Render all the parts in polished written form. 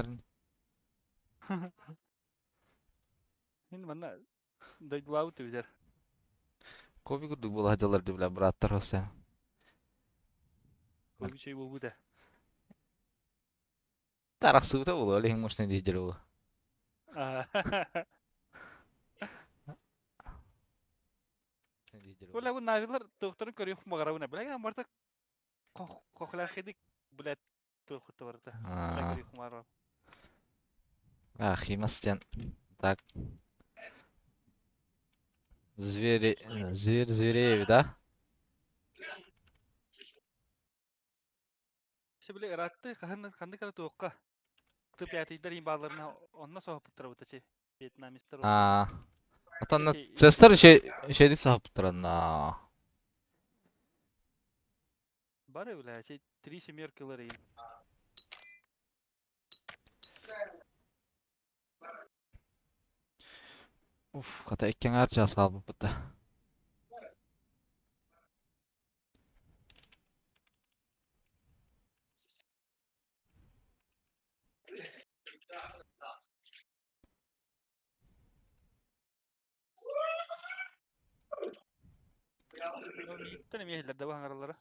Хайдарын. Мин манна дойдулаабыт эбитэр. Коби курдук буола сылдьаллар дии бля бырааттар хоссен. Коби чэй буолбут ээ. Тарахсыбыта буолуо, ол иһин мощный диэдьэр буолуо. Бля, бу навилар туохтарын көрүөх баҕарабын. Бля, барыта хохляхидик, блядь, туоххутта барыта. Бля, көрүөх баҕарабын. А, Химас диэн. Так. Звери, зверь зверееви, да? Били ыраатты хаһан ханнык эрэ туохха Т5-йдар иин баалларына онно соһуппуттара бутачи вьетнамецтар. Аа. Отонно цестер шеди соһуппуттаранна. Бары бля, три семеркалар иин. Уф, хата икки аҥаар чаас хаалбыппыт да. Мииттэн эмиэ иһиллэр да бу хаҥараллара.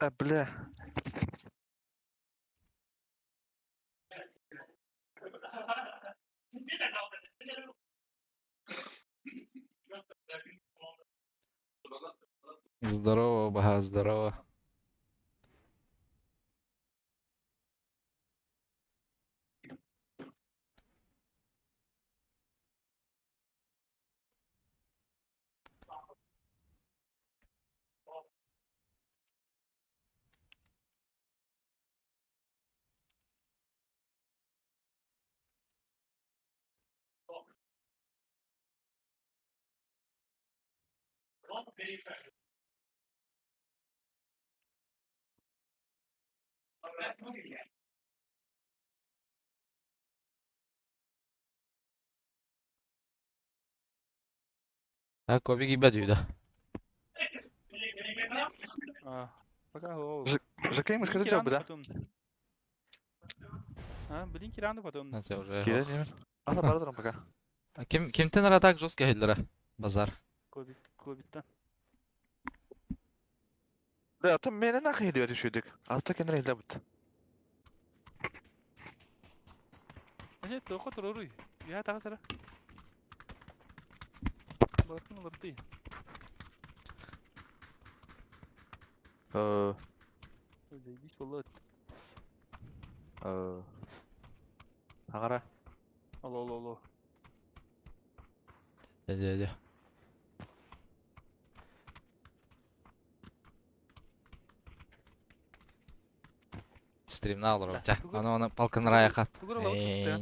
А, бля. Здорово, баха, здорово. А, Коби киирбэт үһү да? А, пока ол. Жакей мышка зачем да? А, блин, Кирану потом. Это уже. Кирен немен. Ата бара турам пока. Ким кимтен аратак жестко хиллера? Базар. Кобит, кобиттан. Да, ата менен нахуй хилибет үшүйдүк. Алта кенер хилебит. Эже тоқо туруруй. Я тағы сара. Бартын олордуй. Э, Заебись болот. э. Агара. Алло, алло, алло. Дядя, дядя. Стримна олорор. Ча, Тугу- ону ону палканрая хат. Тугур олорор.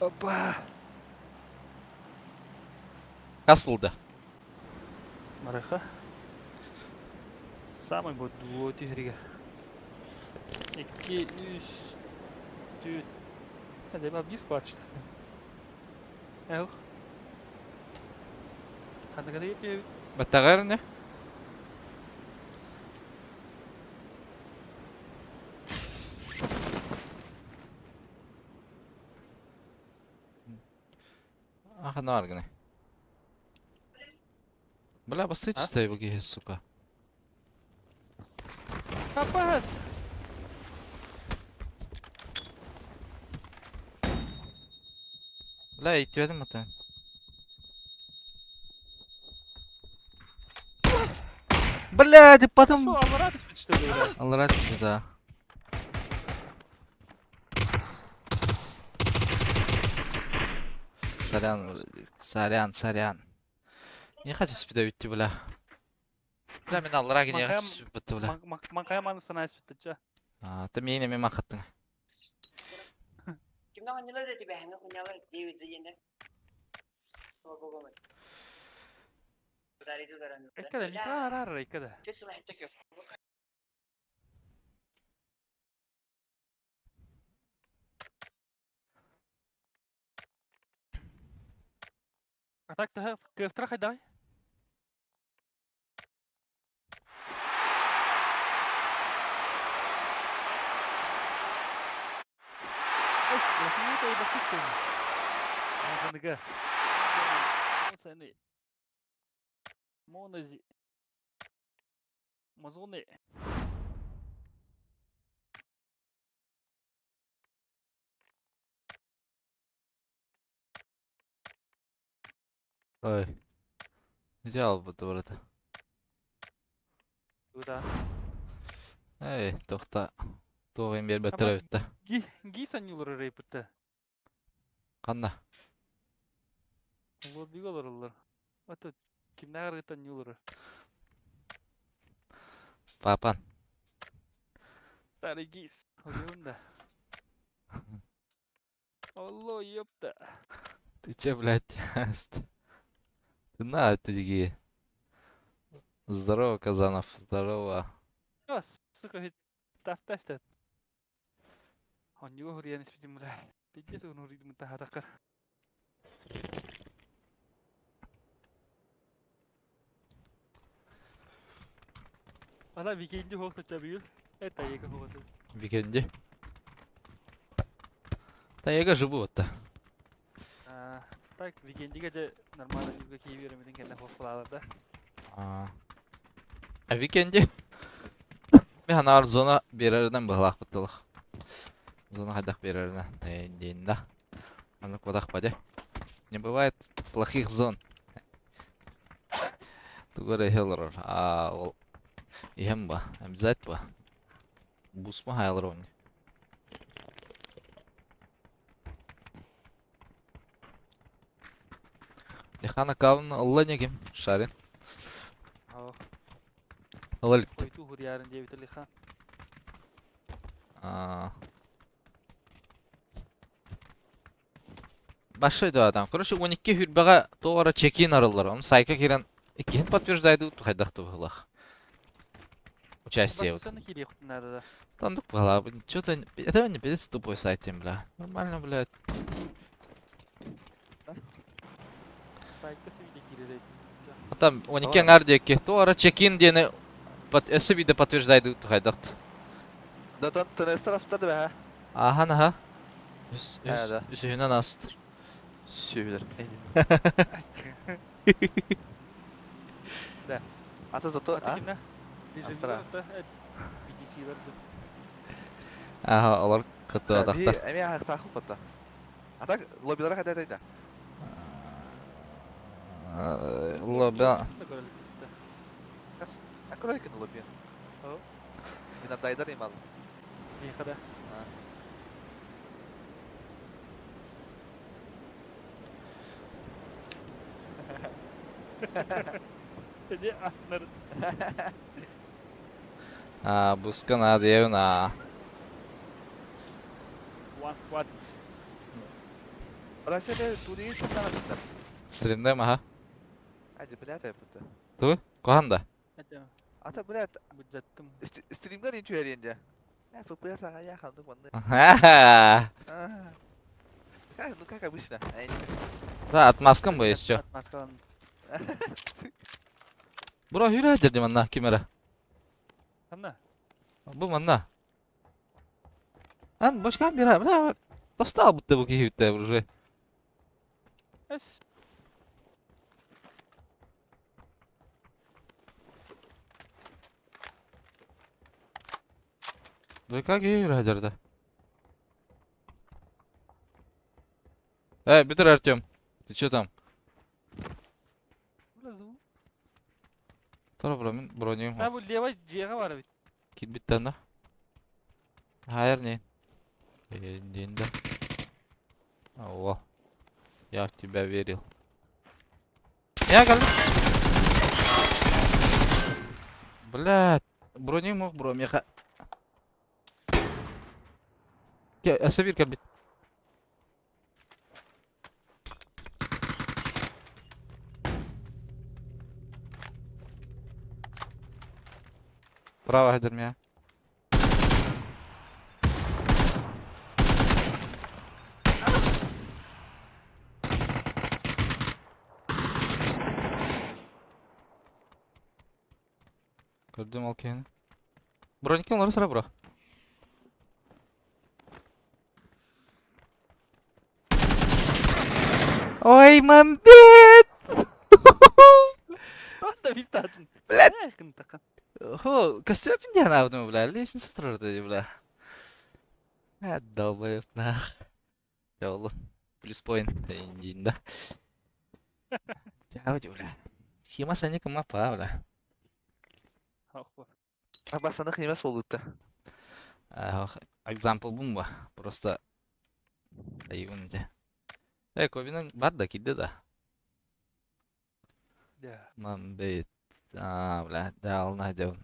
Опа! Хас булда? Мараха. Самый вот дуо түһэригэр. Икки, үс, түөрт. Хадьа биир складчыта. Ээх. Ханныгы түһэбит? Баттаҕар не? Аха наар гына. Бля, бастыы А? түстэй бу киһи, сука. Капец! Бля, иттибэтим атын. Бля, деп потом... Что, аллара түспүт что ли, бля? Аллара түстү, да. Сорян, сорян, сорян. Не хочу спида үттү, бля. Бля, мен аллара кинеге Махаям- түспүт бутты, бля. Маңқая маны санай спитті, ча. А, ты мені мен мақаттың. Кимнең оонньуулар да түбэһэҥҥэ хунньалар диэбит зиэнэ. Иккеде, Николай арар, иккеде. А так кыахтара хайдаҕый? Ой. Ити аалбыт барыта. Туда. Эй, тоқта. Туох им биэрбэттэр эбит да. Ги санньылар ырыйбытта. Ханна? Лоббига олороллор. Ото кимнээх арыгыттан ньуулар. Папан. Старый гис. Олуйум да. Алло, ёпта. Ты че, блядь? Ты на, ты дикие. Здорово, Казанов, здорово. А, сука, тафтаста. Онньуга хуруйан испитим бля. Пиздец угун хуруйдум таһаатахха. Ана викенди хуох тача бүйүл. Это ека хугаты. Викенди. Та яга живу вот-то. Так, викендиге же нормально юга кии беремитин кэннэ хуох да. А викенди? Мен анаар зона биэрэринэн быһалаахпыт Зона хайдах биэрэринэн диэн да. Маннык куотах бадя. Не бывает плохих зон. Тугу эрэ иһэ олорор. А ол иһэм ба, обязательно ба. Бусма хаалар оҕонньор. Лихан аккаунт ылла ини ким? Шарин. Ыла илик. Хойутуу хуруйаарын диэбитэ Лихан. Большой да там. Короче, 12 хүрбэҕэ туох эрэ чекин арыллар. Ону сайка киирэн иккиһин подтверждайдыбыт хайдах да быһыылаах. Участие вот. надо да. Тандык быһалаах. Что-то это не пиздец тупой сайт бля. Нормально, блядь. Сайтка сибиде киирэр Там 12 аҥаар диэки туох эрэ чекин диэни өссө биирдэ подтверждайдыбыт хайдах. Да тенестер аспыттар да бэһэ. Ахан аха. Үс, үс, да. үсүһүнэн ааспыт. Сүбүлэр. Да. Ата зато а? Астра. BDC-лар Аха, олор кыттыатахтар. Эми ахтаахы котта. А так лоббилара хата да. Лобби. Аккурат лобби. Минардайдар имал. Миэхэ да. Аснар. А, буска надо One squad. Россия турист сана Стримдем, аха. Ади, блядь, это. Ту? Коханда? Ата, блядь, Бюджеттым. стримгар инчу эренде. FPS ага я хандык манны. Ну как обычно. Да, отмазкам бы еще. Отмазкалан. Бро, хүрэ дедим анна кимера. Ханна? Бу манна. Ан башка бира, бра. Достал будто бу киһи уже. Эс. Двойка киһи үрэһдэр да. Эй, бүтэр Артем. Ты чё там? Тора бро, мин бронюм. А бу левай дьиэҕэ бар эбит. Киирбиттэн да. Хайар не. Диэн да. О, я в тебя верил. Я кэллим. Блядь, бронюм мох бро, меха. Өссө биир кэлбит. Право сылдьар миэхэ. Көрдүм ол киһини. Броники олору сара бро. Ой, мамбет! Да битатын. Блядь. Эх, кынтака. Хо, көстүөпүн диэн аабытым, бля. Лестница турар да, бля. А, долбоеб нах. Дьэ, плюс поинт диин да. Дьэ, бля. Хима саня кыма па, бля. Бастаны химас болуутта. Example бумба. Просто айыбын де. Э, Кобинан бар да кидде да. Мамбет. А, бля, да, ална дьон.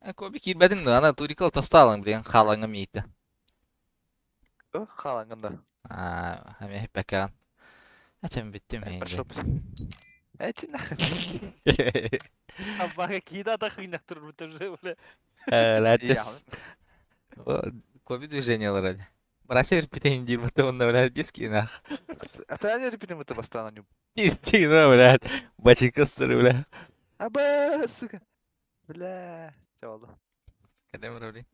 Э, Коби киирбэтиҥ да, ана турикал тостаалаҥ, блин, хаалаҥҥа миитэ. Хаалаҥҥын да. Аа, эмиэ хиппэкэҕин. Ачам бүттүм Пошел. Эти нахуй. Абаға кида да хуйня турбут уже, бля. Латес. Коби движениялар Брася репетение диир батон, блядь, детский нах. А ты не репетим это бастан Пиздец, ну, блядь. Бачика сыры, бля. Аба, сука. Бля. Чэ буолла. Кадем бля.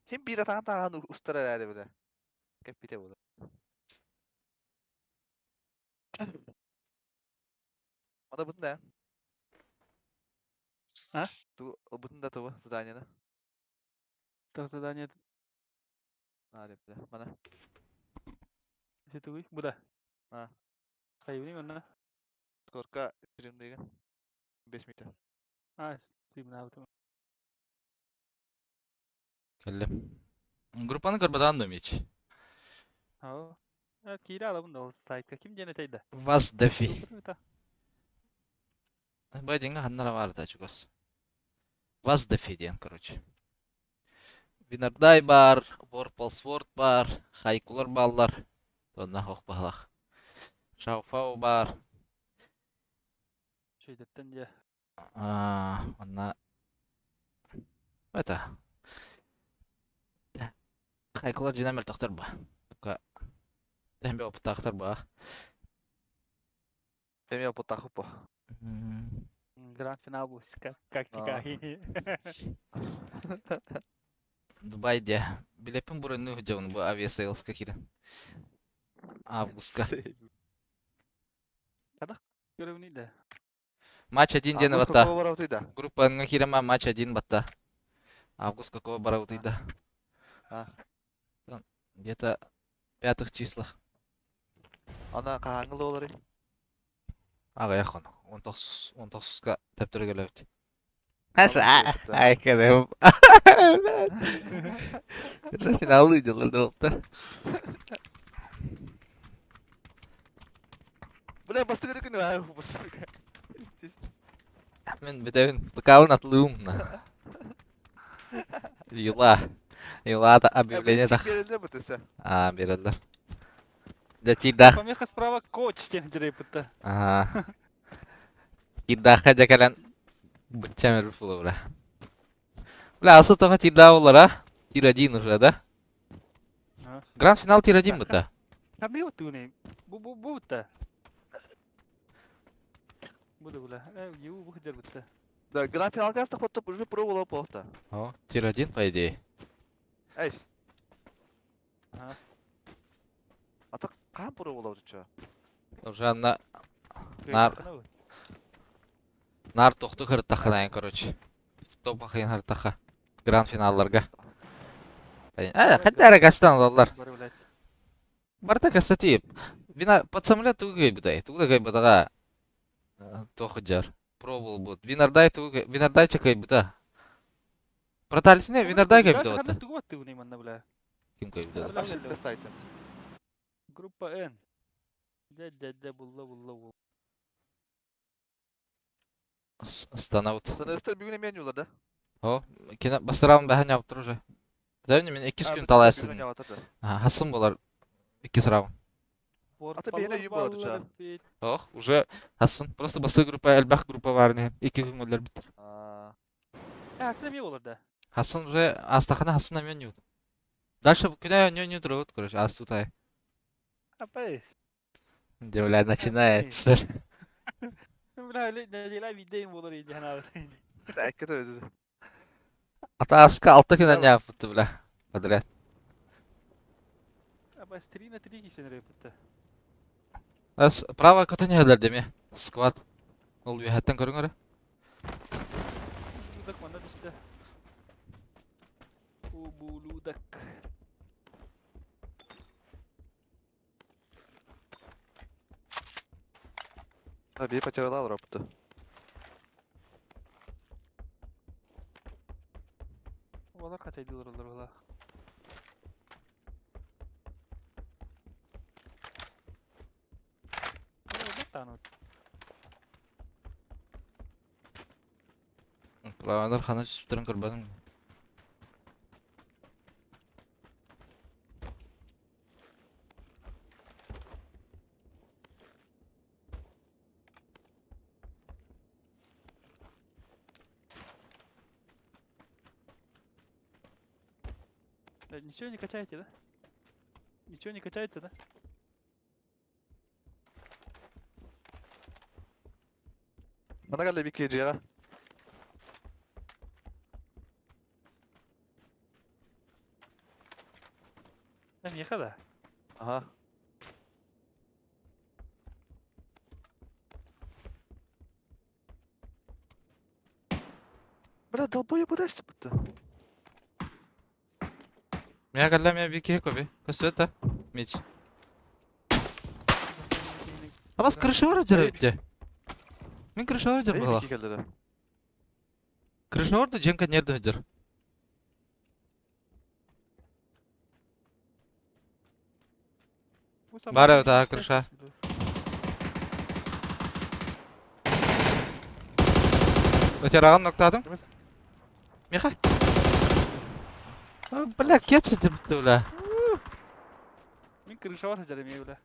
Ким биир атаҕын тааҕын устар эрээри бля. Кэппитэ буолар. Ана бутун да. А? Ту бутун да тугу заданиены. То задание А, деп бля. Мана. Ситуй, буда. А. Хайбыны манна. Скорка стримдеген. 5 метр. А, стримнаабытым. Кэллим. Группаны көрбөтөҕүн да мич. Ау. Киирэ алабын да ол сайтка ким диэн этэй да? Вас Дэфи. Группатын Байдиҥҥа ханна эрэ баар да чугас. Вас Дэфи диэн, короче. Винардай баар, Ворпалсворд баар, Хайкулар бааллар. Онно ох баһылах. Шауфау баар. Шөйдөттөн дьэ. А, онно это Хайкулар дьинэ мөлтөхтөр ба. Бука тэһэн опыттаахтар ба. Эмиэ опыттаах по. Гранд финал был как как Дубай дьэ. Билэппин буранны сылдьабын бу авиасейлска киирэн. Августка. Көрөбүнүй да. Матч один диэн Август батта. какого барабытый да? Группаҥҥа киирэн матч один батта. Август какого барабытый да? А. Где-то пятых числах. Ана хаһааҥҥы олорый? Аҕыйах хонук. 19 19-ка төптөрү кэлэбит. Алыс Ай, кэлэм. Финалы дьыллар да Бля, бастыгы күнү аа бастыгы. Мин бүтэбин. Быкаабын атылыым. Юла. Юла да объявление тах. Берилде бу төсө. А, береллер. Дьэ тиирдаах. Помеха справа коч диэн дьирэйбитте. Аа. Тиирдаахха дьэ кэлэн быччам өлбүт буолуо бля. Бля, асы тоҕо тиирдаах буоллар, а? Тир один уже, да? Гранд финал тир один быта. Хабы туны. Бу бу бу бутта. Бу да була. Ю бу хадер бутта. Да, гранд финал каста хотто уже пробовала похта. О, тир один, по идее. Эй. А. А так кам пробовала уже чё? Уже анна нар нар тохту кырыттаххына короче. В топах ин хартаха. Гранд финалларга. Э, хотя эрэ гастан алаллар. Барыта кассатип. Вина под самолет тугу кыайбытай? Тугу да кыайбатаҕа туох дьар. Про буолбут. Винардай тугу Винардайча кыайбыта. Проталисine Винардай кыайбыта отта. Тугу аттыгыный манна бля? Ким кыайбыта? Ошибка сайта. Группа Н. Дэ дэ дэ булла булла бул. Станаут. Станаустар бүгүн эмиэ ньуулар да? О, кина бастараун бэһэн ньаптыр уже. Дэвни мен иккис күн талайсын. Хасын болар иккис раунд. Ата бэйэне үйү болар ча. Ох, уже хасын. Просто басы группа элбэх группа бар не. Икки күн өлөр биттер. Хасын эмиэ болар да. Хасын уже астахана хасын эмиэ ньют. Дальше күнэ нью нью турабыт, короче, астутай. Апайс. Где, бля, начинается. Бля, неделя видеем болар иди хана. Әккете Ата аска алты күнә няпты, бля. Подряд. Апайс 3 на 3 кисен репетте. Ас право көтөн иһэллэр деме. Сквад. Ол үөһэттэн көрүҥ эрэ. Ублюдок манна түстэ. Ублюдок. Бии потеряла ропты. Олар качайдылар олар ола. Правандар хана түстэрин көрбөтүм. Ничего не качаете, да? Ничего не качается, да? Мана калла бикки дьиэҕэ. Миэхэ да? Аха. Бля, долбоеб удастся будто. Миэхэ кэллэ эмиэ биир киһи коби. Көстүбэт да? Мич. Абас крышалар дьэр эбит дии. Мин крышалар дьэр Эй, буолла. бикки кэллэ Крышалар да дьиэҥ кэнниэр да сылдьар. Баар эбит аа крыша. Ветераҕын ноктаатым. Миха. Бля, кет сытыбытты, бля. Мин крышалар сылдьар эмиэ бля.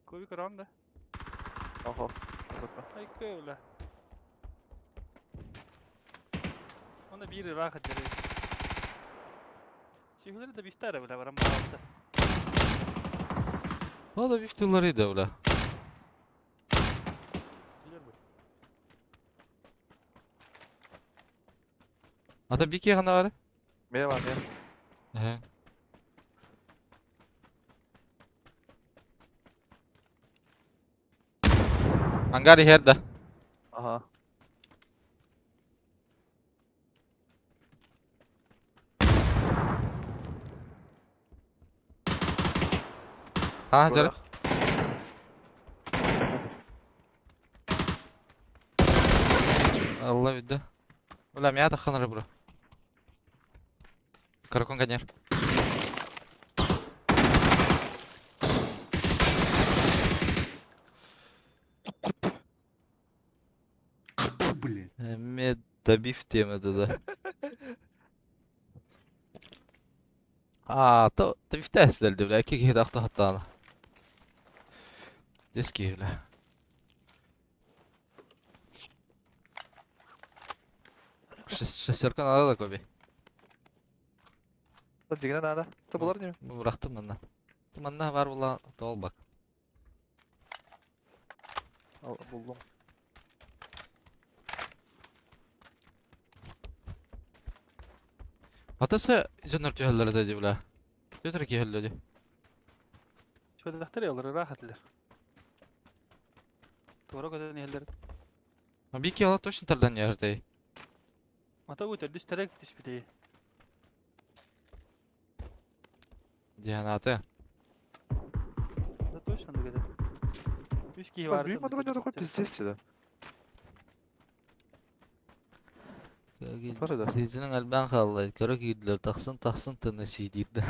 Көбү көрөҕүн да? Охо. Айкы бля. Онно биир ыраах сылдьар эбит. Сүһүлэри да бифтэ эрэ бля баран баҕалта. Ол да бифтыллары да, бля. Билэр бу. Ата бики хана бары? Мия бар, мия. Эһэ. Ангар иһэр да. Аха. Хана дьары. Алла видда. Бля, мия тахханары бро. Каракон канер. Блин. Эмиэ добив темата да. Аа, то добивтээ сэлдэ бля, икки киһи тахта хаттаана. Дес киһи бля. Шестерка надо да коби. Дьиҥинэ наада. Та булар ньү. Бу бырахтым манна. Манна бар була тоол бак. Буллум. Атасы дьоннор түһэллэр этэ дии бля. Петр киһэллэ дии. Чөдөхтөр яллары ыраах этилэр. Туора көтөн иһэллэр. Бики ала точно тардан ярдай. Ата бу төрдүс тэрек түспүтэ. Дианаты. Да точно көтөр. Үс киһи Бас бар. büyük madara такой пиздец да. Var da. Сизинин албан хаалла. Көрө киирдилэр. Тахсын тахсын тыны сиидиирдэ.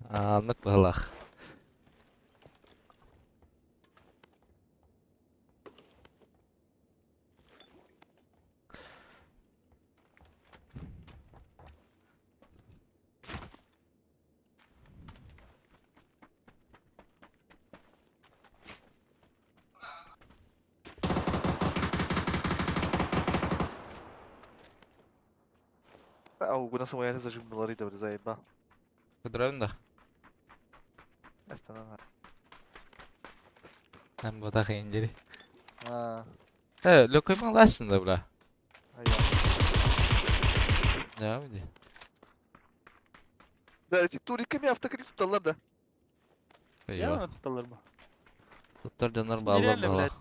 Ааннык быһылаах. Ау, bu nasıl hayata saçımlarıydı böyle zayıf. Көдөрөбүн да. Астана. Эн ботах индири. А, Э, лөкөймөң лайсын да бля. ай. Devam ediyor. Да, эти туриками автокредит tutаллар да. Eyvah. Яа tutаллар бу. Туттар дьоннор бааллар Нереально, баалар.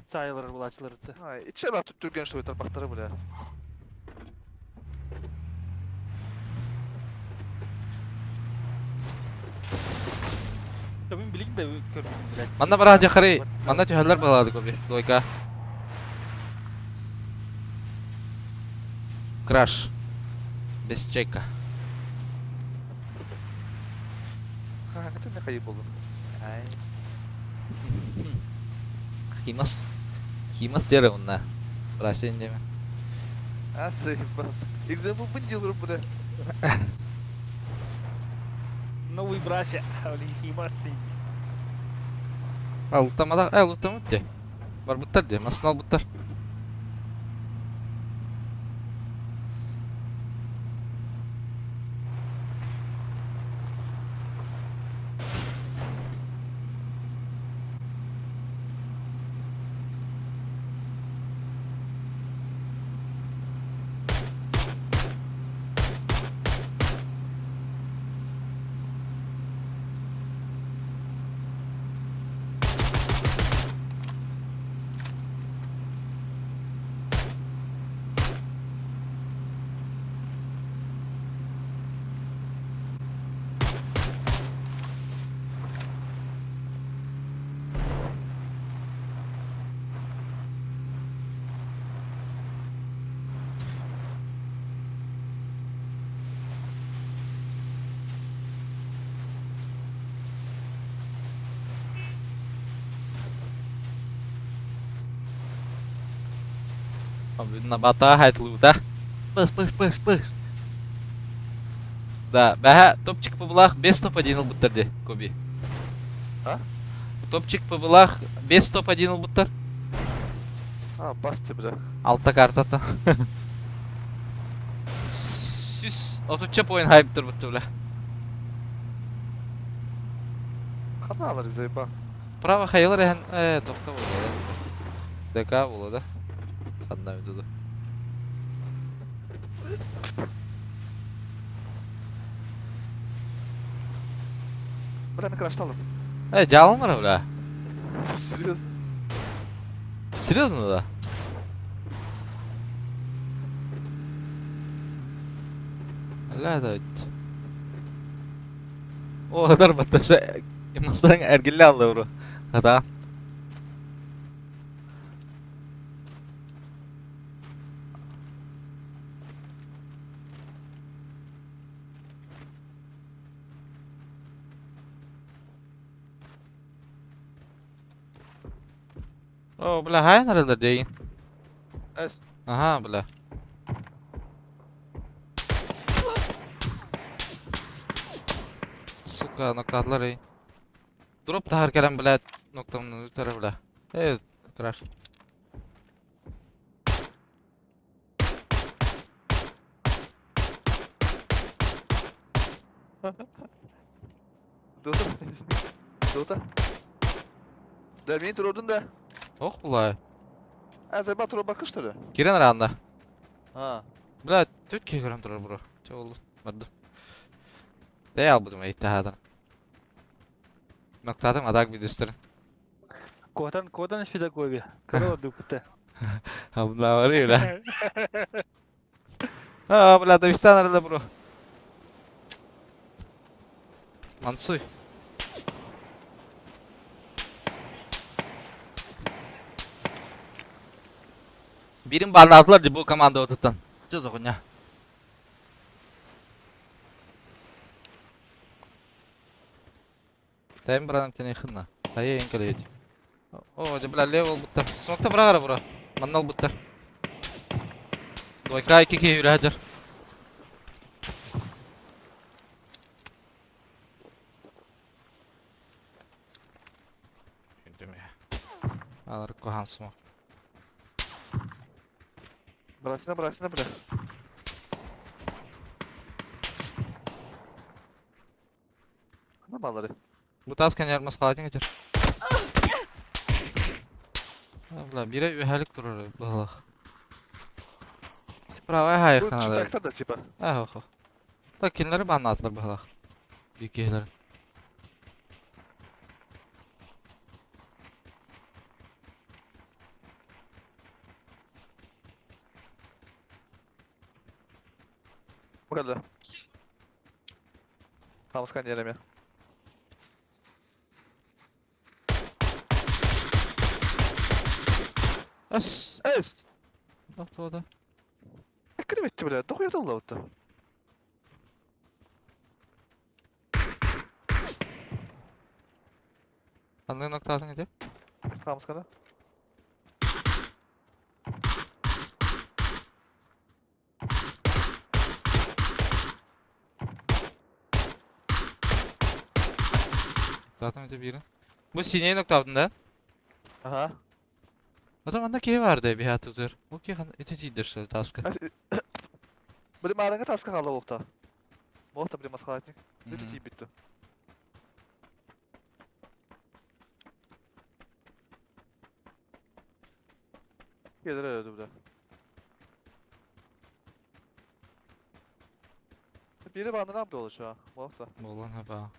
Сайылар булаачылар. А, иче бак туттурген что это бактары бля. Мен билигин да көрбүтүм блядь. Манна бара жахары. Манна түһэллэр баалады көбі. Двойка. Краш. Без чека. Ха, это не хайып болду. Ай. Химас. Химас дere онна. Брасен деме. А, заебался. Example бын делаю, бля. Новый брася. Оли химасы. А, лутамада, э, лутамыт де. Бар буттар де, масын ал буттар. На бата хайт лута. Пыш, пыш, пыш, пыш. Да, бәһә топчик побылах без топ-1 ылбыттар де, Коби. А? Топчик побылах без топ-1 ылбыттар. А, басты, бля. Алта картата. Сүс, отучча поин хайптыр бутты бля. Қана алар заеба. Право хайылар әһән, э, топка болды. ДК болды да. Ханна өтүдү. Бля, мен крашталым. Э, жалым бар бля. Серьезно? Серьезно да? Ля да ведь. О, адар баттаса. Масаң әргелле алды бро. Хата. О, бля, хай нарылдар дейін. Эс. Ага, бля. Сука, ноктадылар ey. Дроп тахар келем, блядь, ноктамны өтәрі, бля. Эй, краш. Дота. Дота. Да, мен турдun да. Ох, бля. А, заеба тура бакыштыры. Кирен ранда. А. Бля, төрт килограмм турар, бро. Че oldu? Барды. Дей албыдым эй, тахадан. Ноктадым, адак бидүстерин. Куотан, куотан испитэ Кыра ордукпута. Обнавары, да? А, бля, Давистан арада бро. Мансуй. Бирин баалаатылар ди бу команда отуттан. Чё за хуйня? Тайм бранам тени хынна. Тайа ең келейт. О, дьэ, бля, лев олбуттар. Смокта бырагара бро. Манна олбуттар. Двойка икки киһи үрэ сылдьар. Алар куһаан смок. Бросина, бросина, бля. Хана баллары. Бу таас кэннигэр маскалаатын кэтэр. Бля, биирэ үөһэлик турар быһылах. Правая хайыхтан Тут да типа. Ах, Так кинилэри бааннаатылар быһылах. Биир киһилэрин. Bu kadar. Хамскан диэрэми. Эс! Эс! Тоқтода. Эккирибетти бля, дохуятыллабытта. Ханнык ноктаатыҥ ити? Хамскана. Ноктаатыҥ ити биирин. Бу сиинэй ноктаабытын да? Аха. Ата манна киһи баар дии биһи атыытыгар. Ол киһи ханна ити тиийдэр что ли тааска? Били маарыҥҥа тааска хаалла буолта. Буолта били маскалаатник. Ити тиийбит. Gelir herhalde bu da. Biri bana ne yaptı oldu şu an? Буолта. Буолан хаба.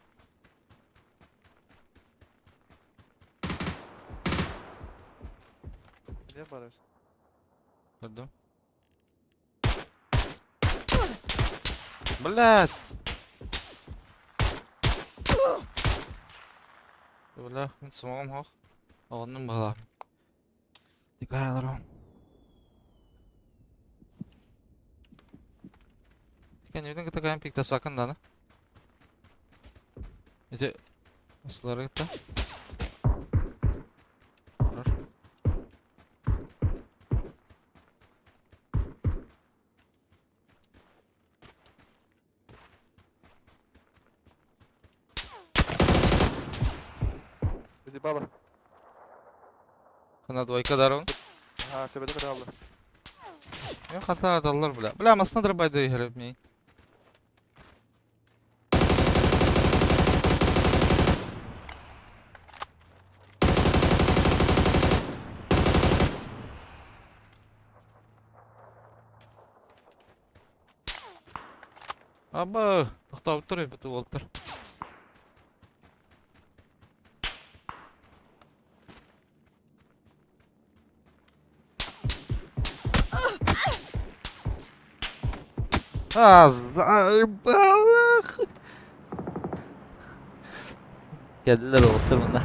Niye bana? Көрдүм. Блядь! Бля, мин сымаҕым суох. Оҕоннум быһалаах. Тикааларым. Кэннибитин кытта кайан пиктасвакын даны. Ити ыстылары кытта. Турар. Заебало. Хана двойка дарон. Ага, тебе догадал. Мен хата адаллар бля. Бля, масына дырбайды иһэр мин. Аба, тохтообут тур эбит уолтар. А, заебалах! Кэллилэр уолаттар мында.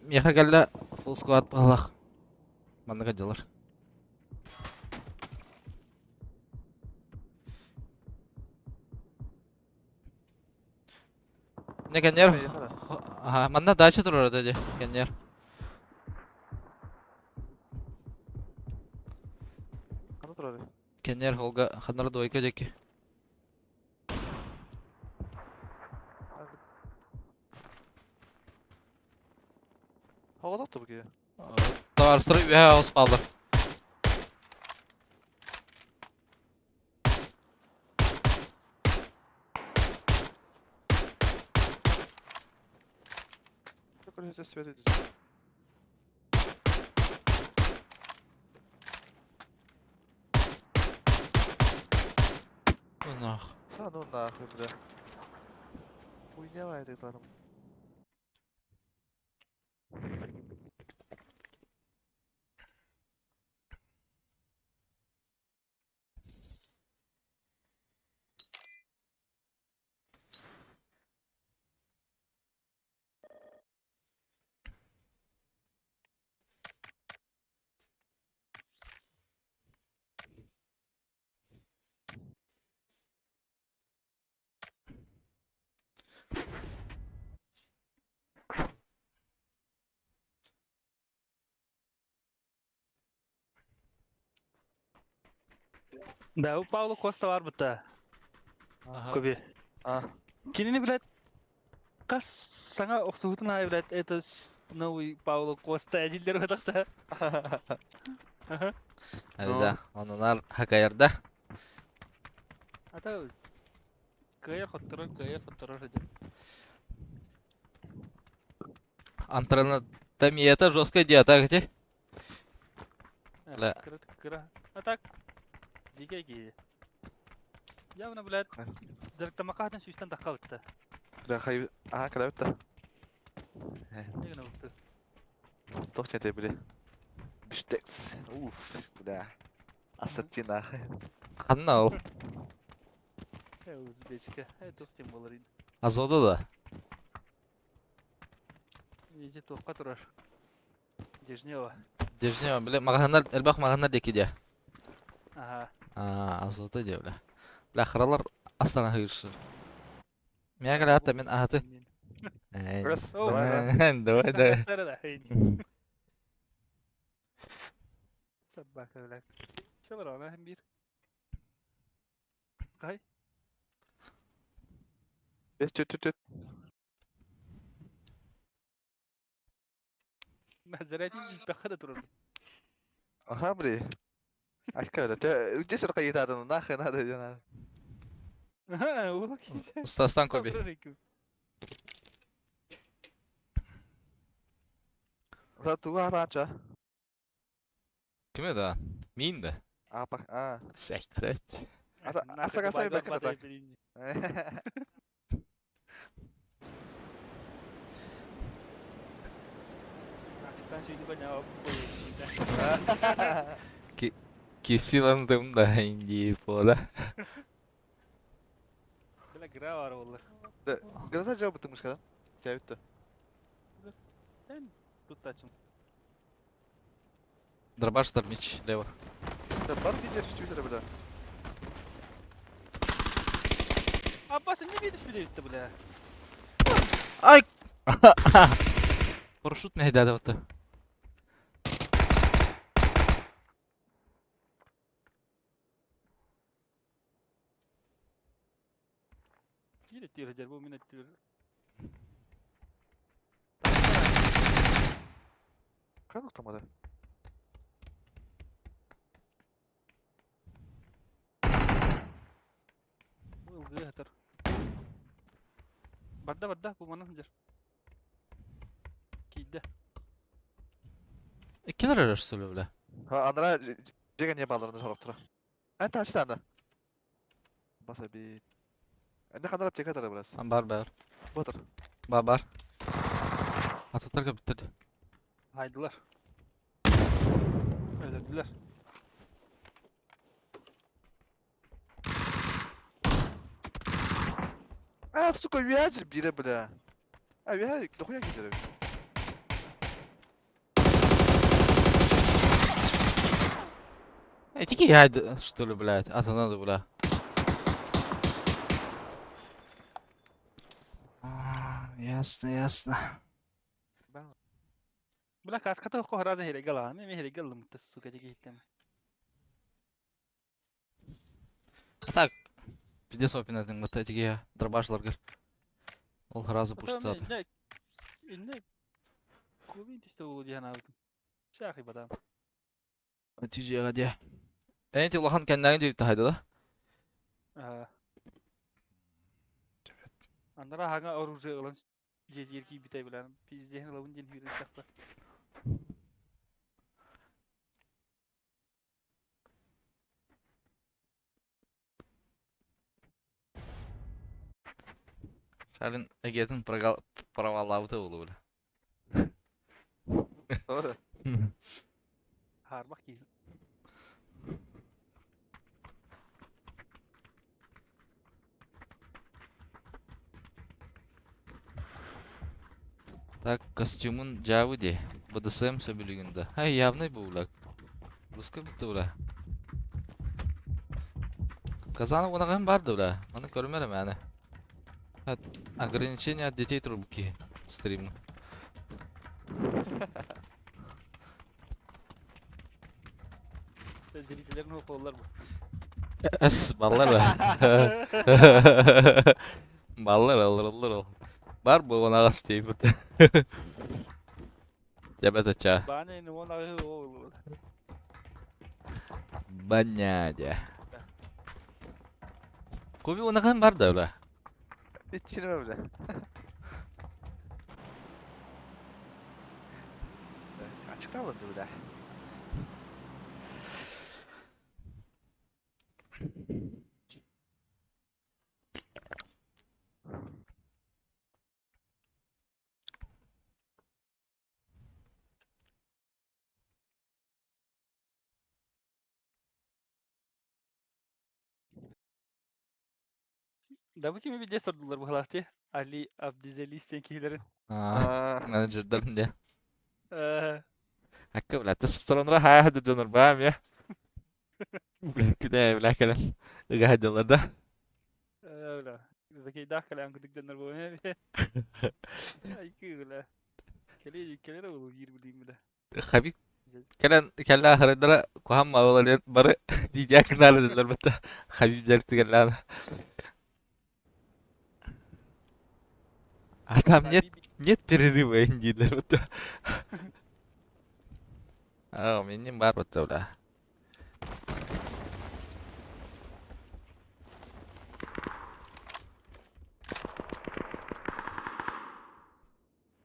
Миэхэ кэллэ full squad баһылах. Маннык дьалар. Не кэннер. Аха, манна дача турар дии, кэннер. Ханна турар? Кэннер холга ханнара двойка диэки. Хоҕо бу киһи. Табаарыстары үөһэ оҕус бааллар. Короче, свет идет. Ну нах. Да ну нахуй, бля. Хуйня это там. Да, у Пауло Коста бар быта. Көбе. А. Кинини, блядь, хас саҥа охсуһуутун аайы, блядь, это новый Пауло Коста дииллэр батахта. Да, онунар хакайарда. Ата кыайа хотторор, кыайа хотторор этим. Антранатомията жесткая диета, где? Бля. Кыра кыра. А так дьиикэй киһи. Явно, блядь, дьарыктаммакка сүүстэн тахха бытта. Да, хай... Ага, когда это? Не гына бутты. Тоқ не били. Биштекс. Уф, бля. Ассорти нахуй. Ханна ол? Э, узбечка. Э, туох тем болар ин. Азода да. Изи туохха турар. Дежнева. Дежнева, бля, маҕаһыыннар, элбэх маҕаһыыннар диэки диэ. Аха. Аа, Азота диэ, бля. Бля, хралар астана хыырсы. Мия кэлэ мин аһаты. Раз, давай, да. Давай, давай. Собака, бля. Чалар ана hem bir. Кай? Бес, түт, түт, түт. Мазерати бэхэ да турар. Ага, бля. Айка, бля. Ты где сюда каитадын? Нахуй надо, не надо. Ага, ол Стастан Коби. Да, туга ранча. Ким да? Мин да. А, пах, а. Сәккәт. Аса бэкэ так. Кисиландым да инди пола. Бля, гра бар олар. Гроза жауап бітіміш када. Сәбітті. Сен тут тачын. Дробаш тормич лево. Да, бар видер, чуть бля. Апа, сен не видишь бля, бля. Ай! Парашют не вот. Биир өттүгэр сылдьар, бу мин өттүгэр. Қай тоқтамады? Ылгыы сытар. Барда барда, бу манна сылдьар. Киирдэ. Иккилер өрөр сөйлө бля. Ха, андра жеген не балларını сорок Эн ташы анда. Баса би. Энде қандар аптека тара біраз. Бар бар. Батыр. Бар бар. Ататарга биттирди. Хайдылар. Өлөрдүлэр. А, сука, вязер бире, бля. А, вязер, дохуя кидеры. Эй, тики яд, что ли, блядь? А то надо, бля. А, Ясно, ясно. Бля, каската хо раза херегала. Мен херегал мытты, сука, тики хиттем. А так, пиздец опинадың вот тики дробашларгар. Ол разы пуштады. Инне көбін түсті ол дихан алдым. Шахи бадам. Тижеға де. Әнти улахан кәннәген жейіп тахайды да? Аа. Андара хаңа оружие ылан жетер ки битай билан. Пиздехин ылабын ден хүрен сақта. Шалин эгиэтин проваллаабыта буолуо бile. Doğru. Хаарбах киһи. Так, костюмун дьаабы дии. БДСМ сөбүлүгүн да. Эй, явный бу бля. Русский бутта бля. Казанов унаҕаһын бар да бля. Маны көрүмэр мээнэ. Ограничение от детей трубки стримы. Зрителлэр холлар бу. Эс, баллар. Баллар алыр алыр ол. Бар бу унаҕас тиийбит. Дьэбэт ачаа. Баана ини уон аҕыһы оҕолу. Баня дьэ. Куби унаҕаһын бар да бля. İçine bile. Açıkta alındı bile. Да bu kimi bir sordular bu halati. Ali Abdizeli isteyen kişilerin. Аа, Aa, менеджердэрин дии. Ee, Hakka бля, тестостеронра хаа дьонор баам я. Бля, күнэ бля кэлэн ыга дьаллар да. öyle. Bizdeki daha kalan kuduklarlar bu. Ay öyle. Kele kele olur 20 bile. Хабик кэлэн кэллэ харайдара куһам маалалар бары видео кынаар дилер битта. Хабиб дэртигеллаана. А там нет, нет перерыва дииллэр битта. Аа, миннин бар битта бля.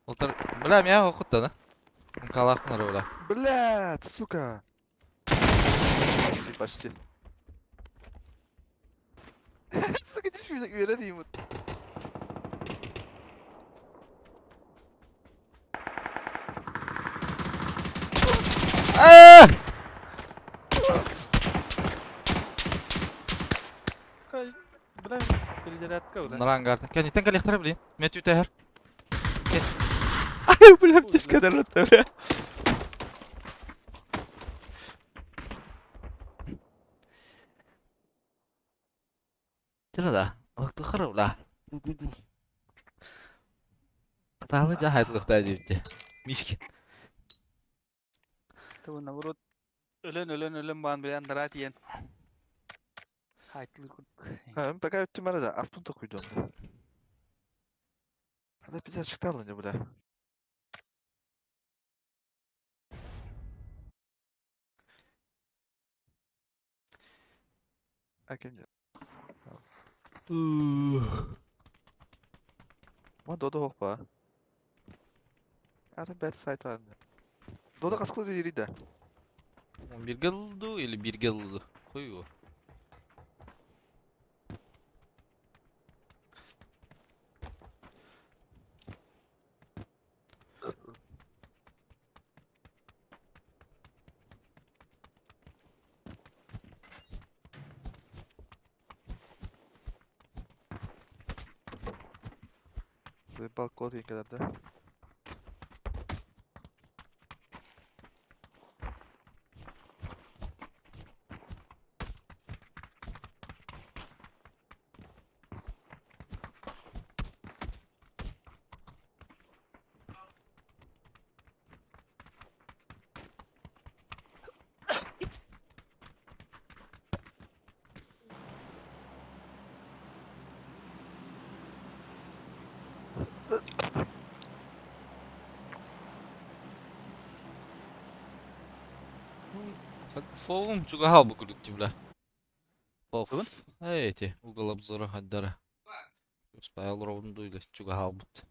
Олтар, бля, мя окуттана. Калахнар бля. Блядь, сука. Почти, почти. Сука, дичь верер ему. Аа! Бля, перезарядка бля. Нарангар. Кэнниттэн кэлиэхтэрэ билин. Мен түүтэһэр. Ай, бля, дискадарлатта бля. Чэ да, ықтықыр бля. Қыталы жа хайдылықта дейді. Мишкин. Tabi наоборот өлөн өлөн өлөн баан билен дарат иен. Хайтылыр курдук. Ha, пока өттүм арада, аспын токуйду онда. Hadi bize açıkta alınca bile. Erken Ма дода хопа. Ата бәт сайт алынды. Дода каскылы дириде. 11 ылды или 1 ылды? Хуй Заебал код да? Фовум чугахал бу курдук бля. Фов. Бүгүн? Эти угол обзора хаддара. Успаял ровно дуйли чугахал бут.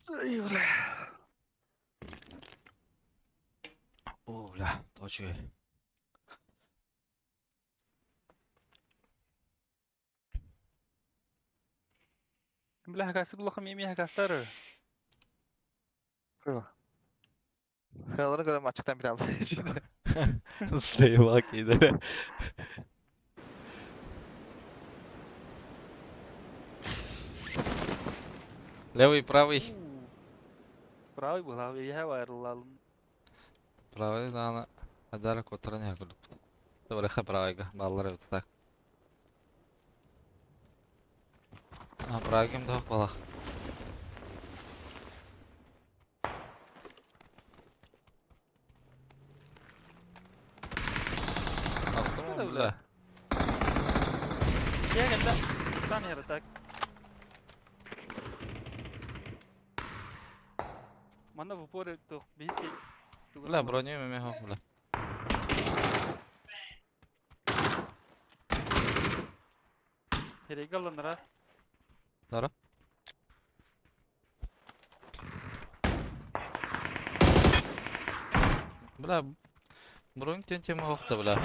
Бля. О, бля, точно. Бля, хакасы булаха меми хакастары. Хыалары көрөн ачыктан бит алды. Заебал кейдері. Левый, правый. Правый была, я вайрлалым. Правый даҕаны Адара куоттаран иһэр курдукпут. Табарыха правайга бааллар эбит так. А правый да балах. Автомобиля. Бля. Дьэ там яра так. Манна в упоре туох биһиги Бля, броню меха, бля. Переге алынара. Дара. Бля, бронь тен тема хохта, бля.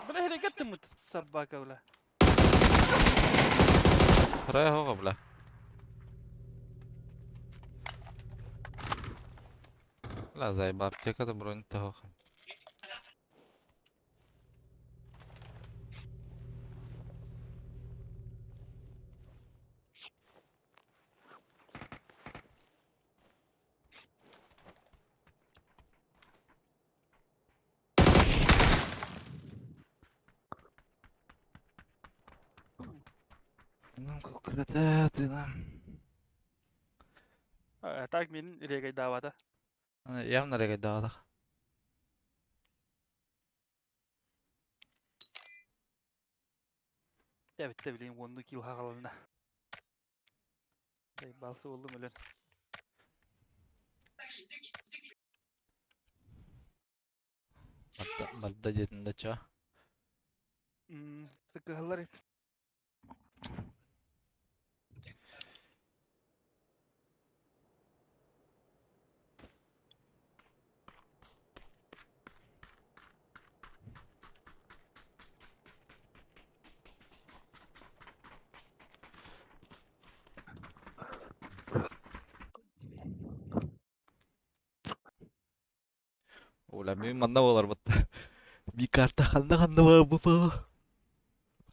Бля, переге собака, бля. Рая хога, бля. Бля, заеба аптекада бронь хох. Ну, как ты нам. Так мин регайдаабата. Явно регайдаабатах. Дьэ бүттэ билигин уоннуу килл хаҕаланна. Балсы буоллум өлөн. Барда диэтин да ча. Сыкыһаллар. Оля, мин манна буолар бытта. Би карта ханна ханна ба бу бу.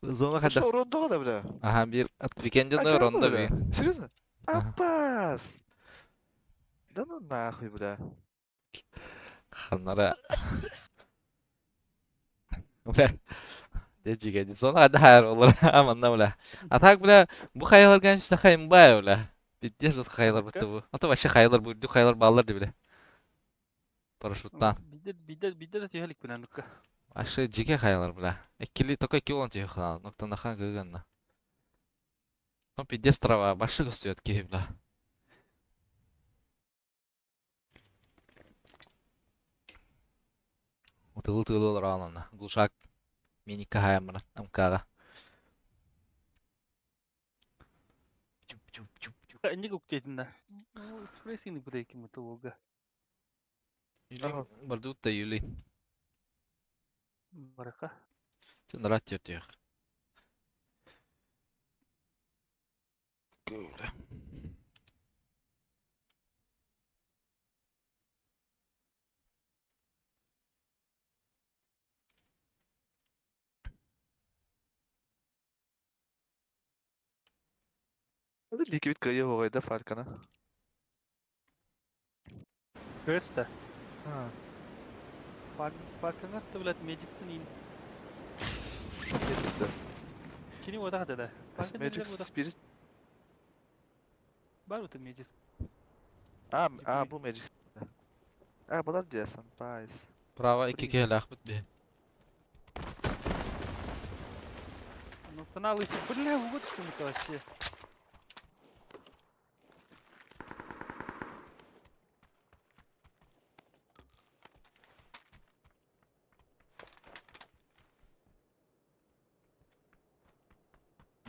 Зона хадда. Что, рондо да, бля? Ага, бир от викенде ронда би. Серьезно? Ага. Апас! Да ну нахуй, бля. Ханнара. Бля. Дэ Зона хадда хайр олар. Манна бля. А так, бля, бу хайалар конечно хайымбай, бля. Пиздец жестко хайалар бутта бу. А то вообще хайалар бу, үрдүк хайалар бааллар ди, бля. Парашюттан. Биирдэ биирдэ биирдэ да түһэ иликпин оннукка. Вообще дьике хайалар, бля. Эккили только икки буолан түһүөх ханаан. Нуктанахан кыгынна. Ну пиздец трава, башык өстүөт киһи, бля. Тылы тылы олорон онно. Глушак миникка хаайан амкаға. Чуп чуп чуп чуп. Инник уктейтинна. Экспрессийный брейки мы того. Юли бардутта Юли. Барака. Сен рад тиэх. Бля. Это ликвид кайы оҕойда Фалькона. Көстө. А, Фальконар блядь, Magic'sin ин. Magic'si. Кини ода да. Magic Spirit. Бар вот Magic. А, а, бу Magic. А, балар диэсэн, байс. Право икки киһилээх бит. Ну, каналы, бля, вот что мы вообще.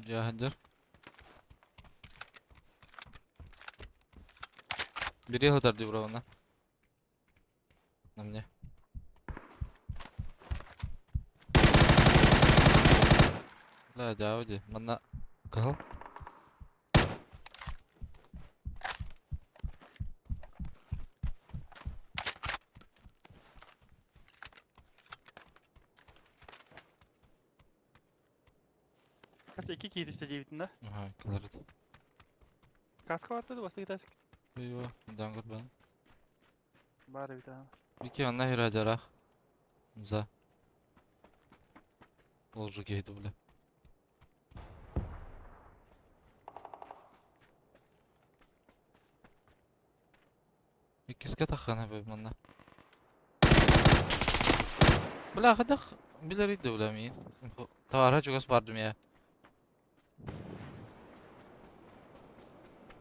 Дьэ, Бери хотар ди бро, на. Мне. Бля, дяуди. Манна. Кал? Хас икки киһи түстэ диэбитин да? Аха, кыларыт. Каска бар дуо бастакы таск? Йо, дангыр бан. Бар эбит аха. Ики анна хираджарах. За. Ол же киһи бля. Иккискэ таххана бэ манна. Бля, хадах билэр иди бля мин. Тавара чугас бардым я.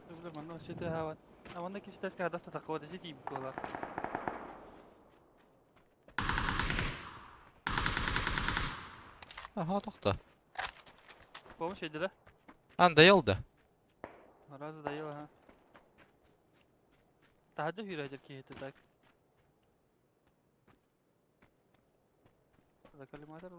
Бля, манна вообще хават. А манна киси таска хадах татакка дesi тиийбит буолар. Аха, тохта. Помощь эдиле. Ан дайылды. Разы дайыл аха. Таһырдьа сүүрээдьэр киһи этэ так. Заколиматор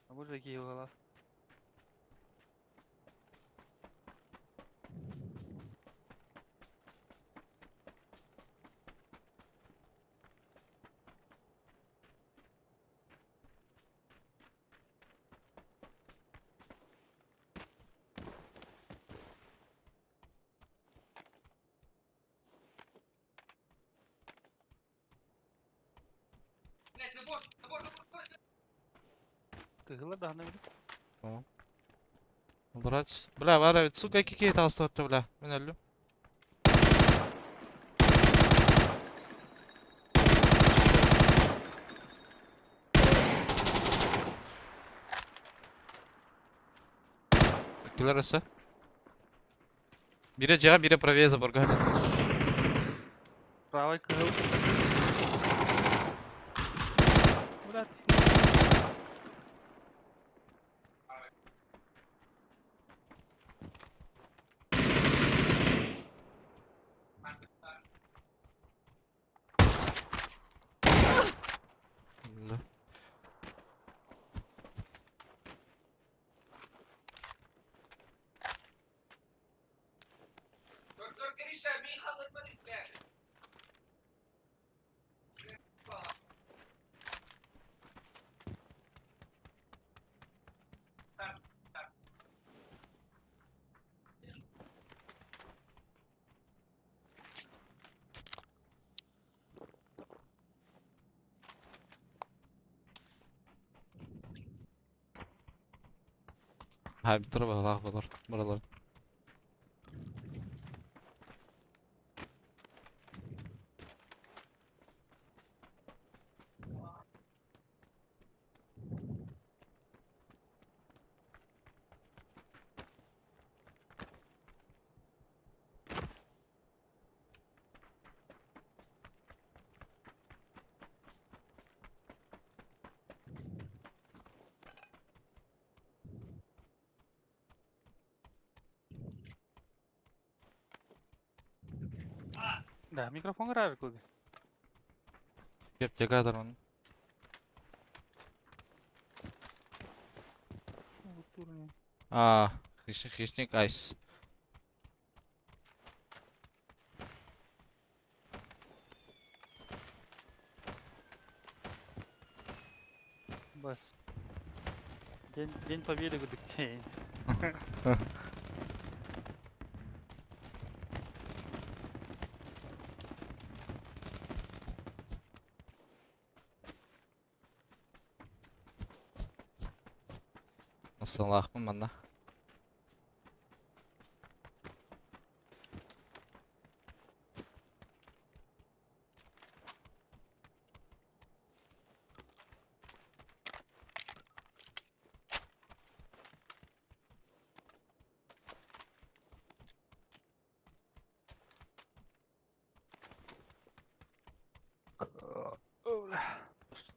Бу же киһи буолар. Кыһыллар даҕаны били. Врач. Бля, вара, сука, какие таастыбатта, бля. Мен өллүм. Иккилэр өссө. Бире дьиэҕэ, бире правее заборга. Правай кыһыл. Брат. Да. Хайбыттара баҕалаах буолар баралар. Да, микрофон граар көбү. Кеп текадыр оны. А, хищник, хищник, айс. Бас. День, День Победы кудук Масалаахпын манна.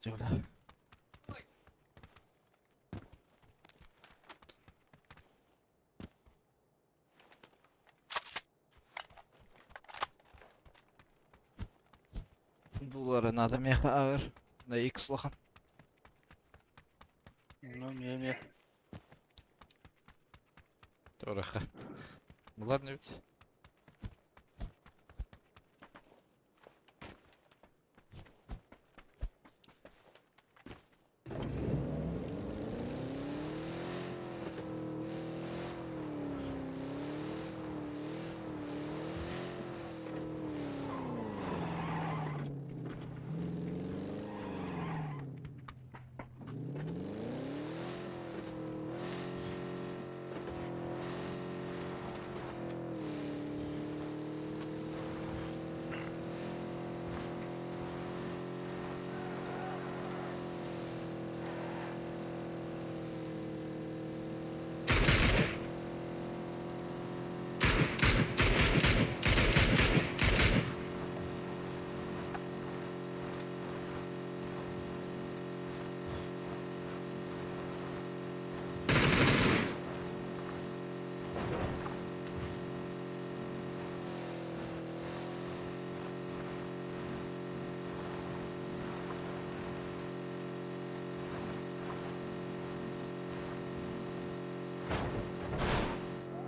Бля. Дулары надо меха агыр. На X лахан. Ну, не, не. Тураха. Булар не бит.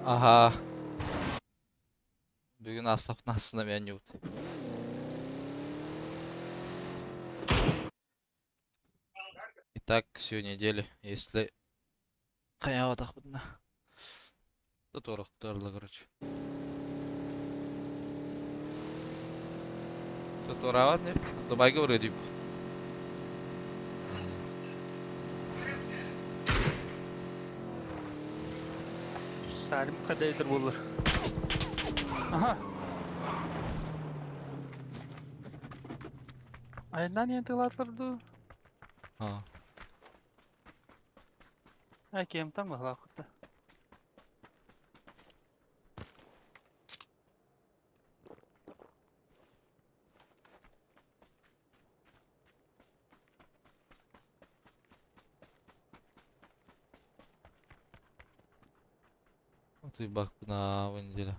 Аһаа. Бүгүн аастахпына астына миэнньибит. И так всю неделю, если хайаабатахпытына. Туторохтуорла, короче. Туораабат не? Дубайга барыа дип. Сарым қадайтыр болар. Аха. Айынан енді тылатлар ду. А. Ә, кемтан бахлақытта. Ты бак на неделю.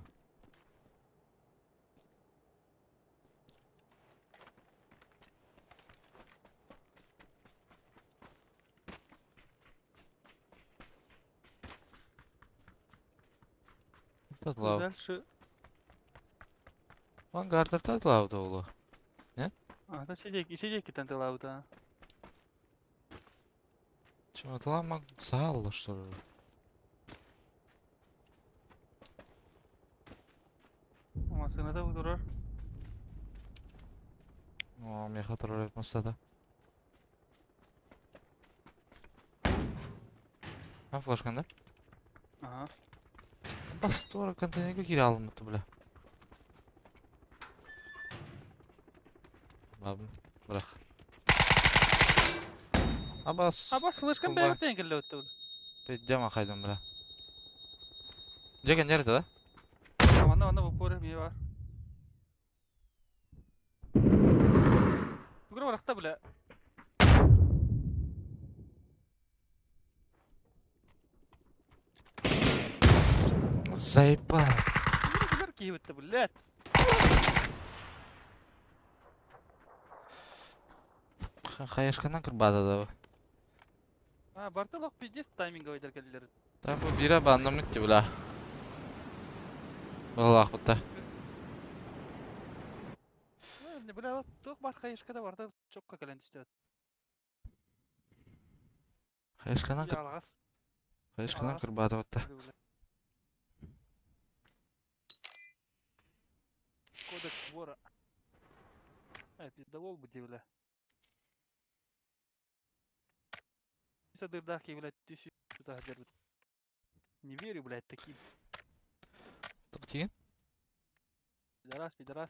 Татлау. Дальше. Вангардер татлау да Нет? А, да сидейки, сидейки там тылау, да. Чем атлама саалла, что ли? Масынада турар. О, меха турар масада. А, флешкан, да? Ага. Бас тура контейнерге кире алынмыты, бля. Ладно, бирок. Абас. Абас флешкан Кулба. бәрі келді өтті. Пойдем, хайдам, бля. Жеген nerede да? Ана, ана, бұл көрі, бар. Бүгін барақта, бля. Заебал. Бүгін кейіп өтті, бля. Хаешканан кырбады да. А, барта лох пиздец тайминговый келдер. Да бу бира банным итти, бля. Балах бутта. Не, бля, тух бар хаешкада барта чокка кэлэн түсті. Хаешканан кыр Ялгас. хаешканан Алғас. кырбады бутта. Кодекс вора. Э, пиздовол бы бля. Садырдах и, блядь, тысячу сюда держит. Не верю, блядь, таким. Тиген? Пидорас, пидорас.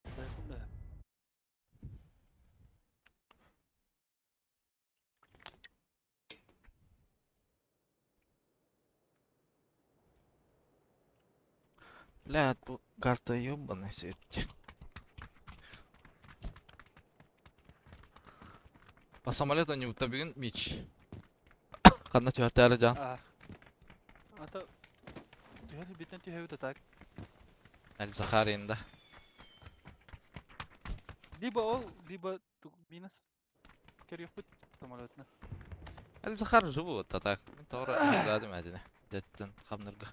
Да, да. Бля, бу карта ёбаный свет. По самолету не утабигин мич. Ханна түһәртәлі жан. А. А то... Түһәр битен түһәү так. Әл Захаринда. Либо ол, либо минус. Көрүк бит самолетны. Әл Захар живу вот так. Мен тора дадым әдіне. Дәттен хамнырга.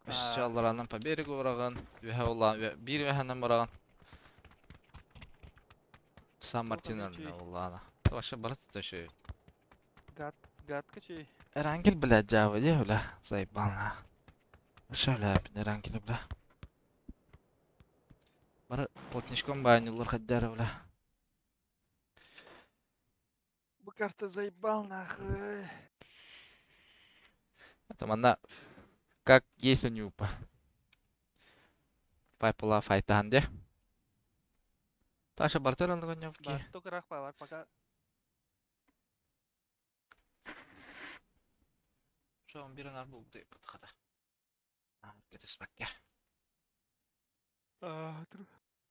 Өссө аллараанан по берегу быраҕан, үөһэ улаан биир үөһэнэн быраҕан. Сан Мартино улаана. Вообще брат это еще Гад, гадка чей. Эрангел, блядь, дьаабы дии, бля, заебал на. Вообще, бля, Эрангел, бля. Бары плотничком баанньыллар хайдары, бля. Бу карта заебал нахуй. Это манна как есть у него Пайпала файтахан де. Таша бартер алыгоньовки. Бар, только рах бар, пока. Şu an bir anar buldu пытхата. Кетеспекке.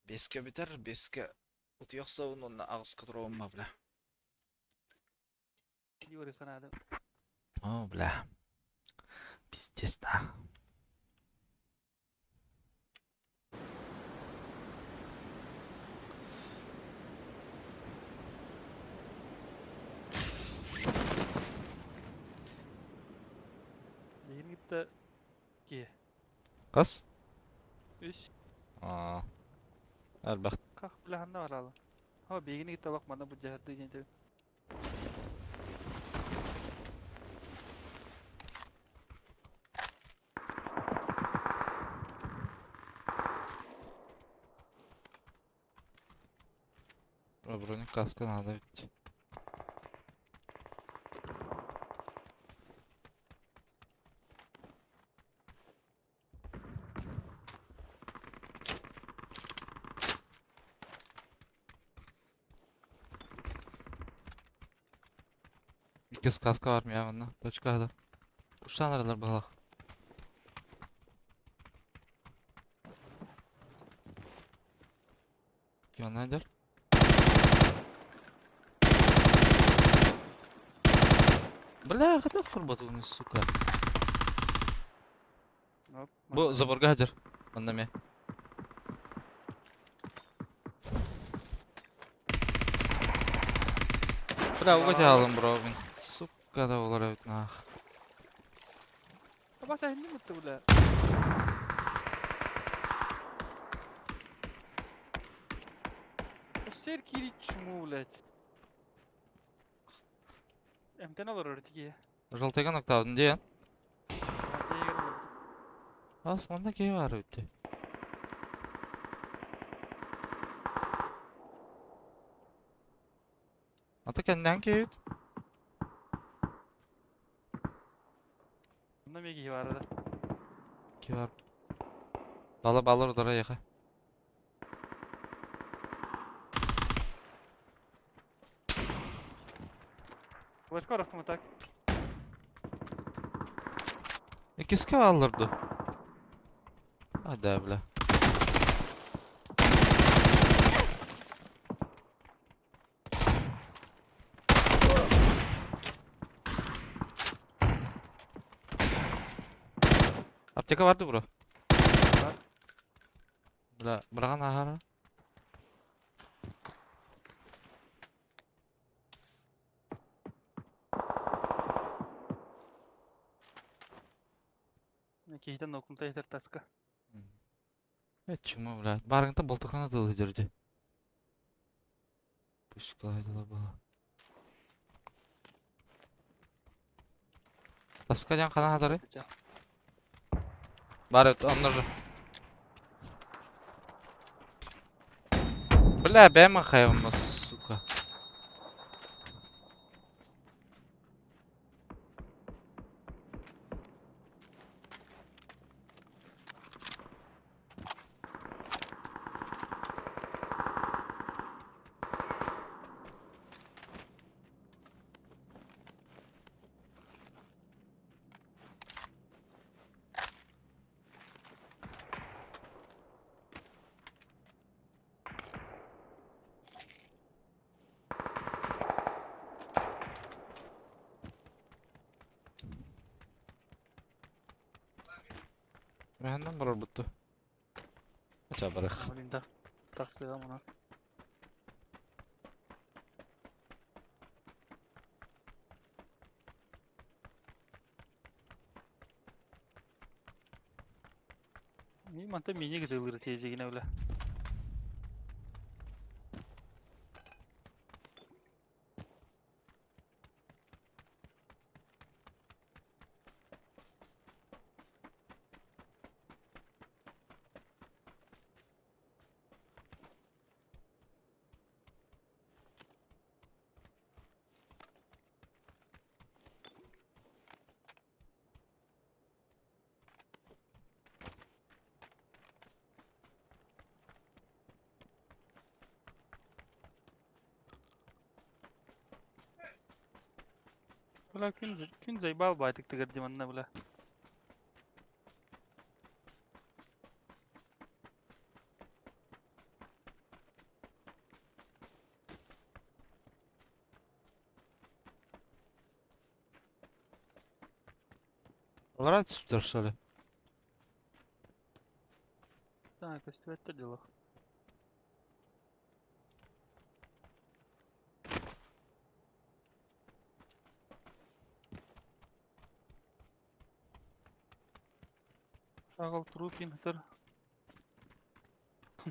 Беске бүтэр, беске утуйахсабын онно аҕыска туруом бля. О, бля. Пиздец, да. Билигин кытта ки. Хас? Үс. Аа. Элбэх. Хах бля ханна баралы. Хо биһигини кытта олох манна былдьаһардыы диэн этэ. Броник каска надо ведь. Иккис каска бар миэхэ онно, точкаҕа да. Куштаан эрэллэр быһалаах. Кимэн дьэр? Бля, хата хорботугун, сука. Бу заборга сылдьар. Онно эмиэ. Бля, уга дьаалым бро мин. Сука да олор эбит наах. Бас эһинни мутта бля. Сер кири чуму, блядь. Эмтэн олорор тиги. Жалтайган октавын диэн. Ас, онно киһи баар эбит дии. Ата кэннээн киһи эбит. Онно эмиэ киһи баара да. Киһи баар. Бала балар удара яха. Войска автомат так. Иккискэ хааллар дуо? А да, бля. Аптека бар дуо, бро? Бля, быраҕан ааһара. Киһитэн нокунта иһитэр таска. Э, чума, блядь. Барыҥта болтукана тылы дьэрдэ. Пускай была. Таска диэн ханан хатарый? Бар оннор. Бля, бэйэм хайван, сука. Мэһэннэн барар бутту. Ача барых. Блин, тахсыам она. Манта мини гызылыр тиэзигинэ бля. Бля күн заебал байтык тыгыр диманна бля. Олорон түстэр что ли? Так, көстүбэттэр дело. Шагал Трупин, который...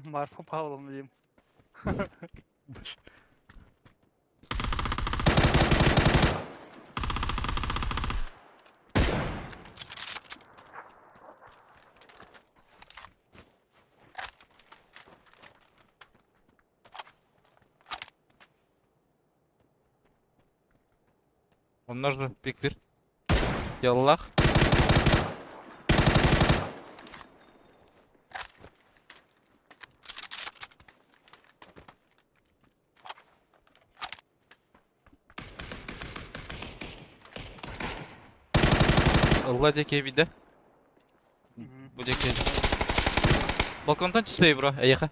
Марфа Павловна дейм. Onlar же пиктир. Яллах. Allah деке виде. Бу деке. Балконтан түстей бро, эйха.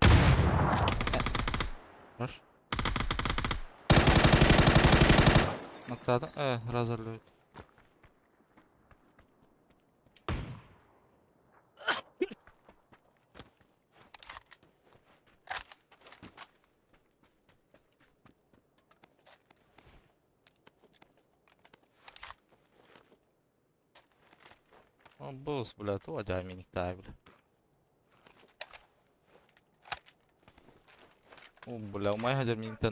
Хорош. Ноктада, разорвет. Он босс, бля, то адяминик тай, бля. О, бля, умай хадяминик та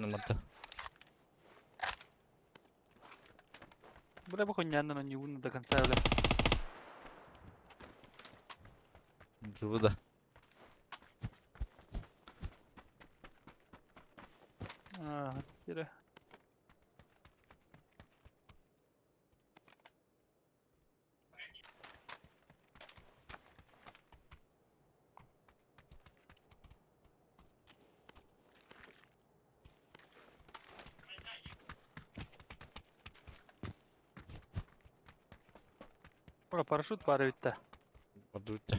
Бля, бу хуйнянна не уна до конца, бля. Живу да. А, тире. Бля, парашют пара ведь-то. Подуйте.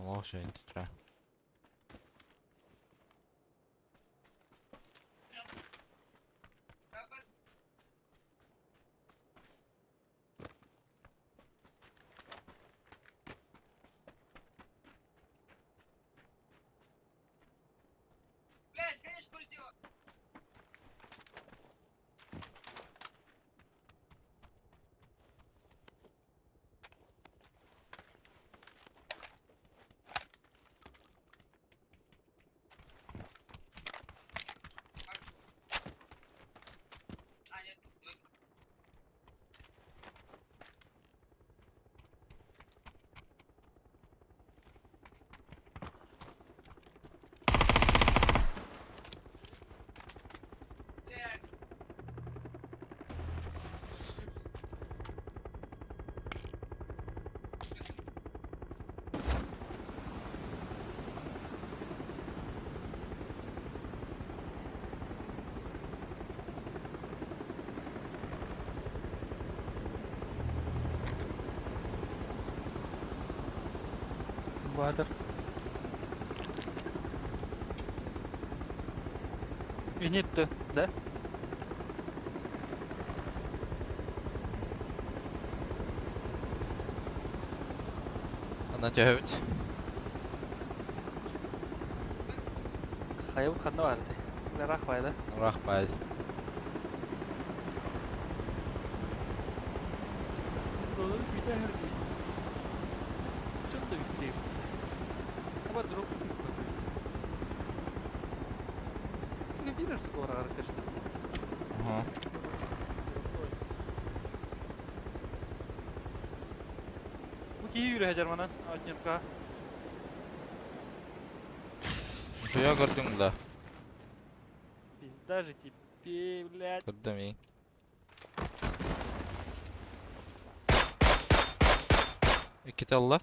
Allah şey titre. Батыр. И нет, да? Она тебя ведь. Хайыл ханна барды. Рах байды. Рах байды. да бүттэ. Оба дроп. Сука, видишь, сука, врага кажется. Ага. Бу киһи үүрэ сылдьар манан, однерка. Нихуя көрдүҥ да? Пизда же тебе, блядь. Көрдüm iyi. Иккитэ ылла.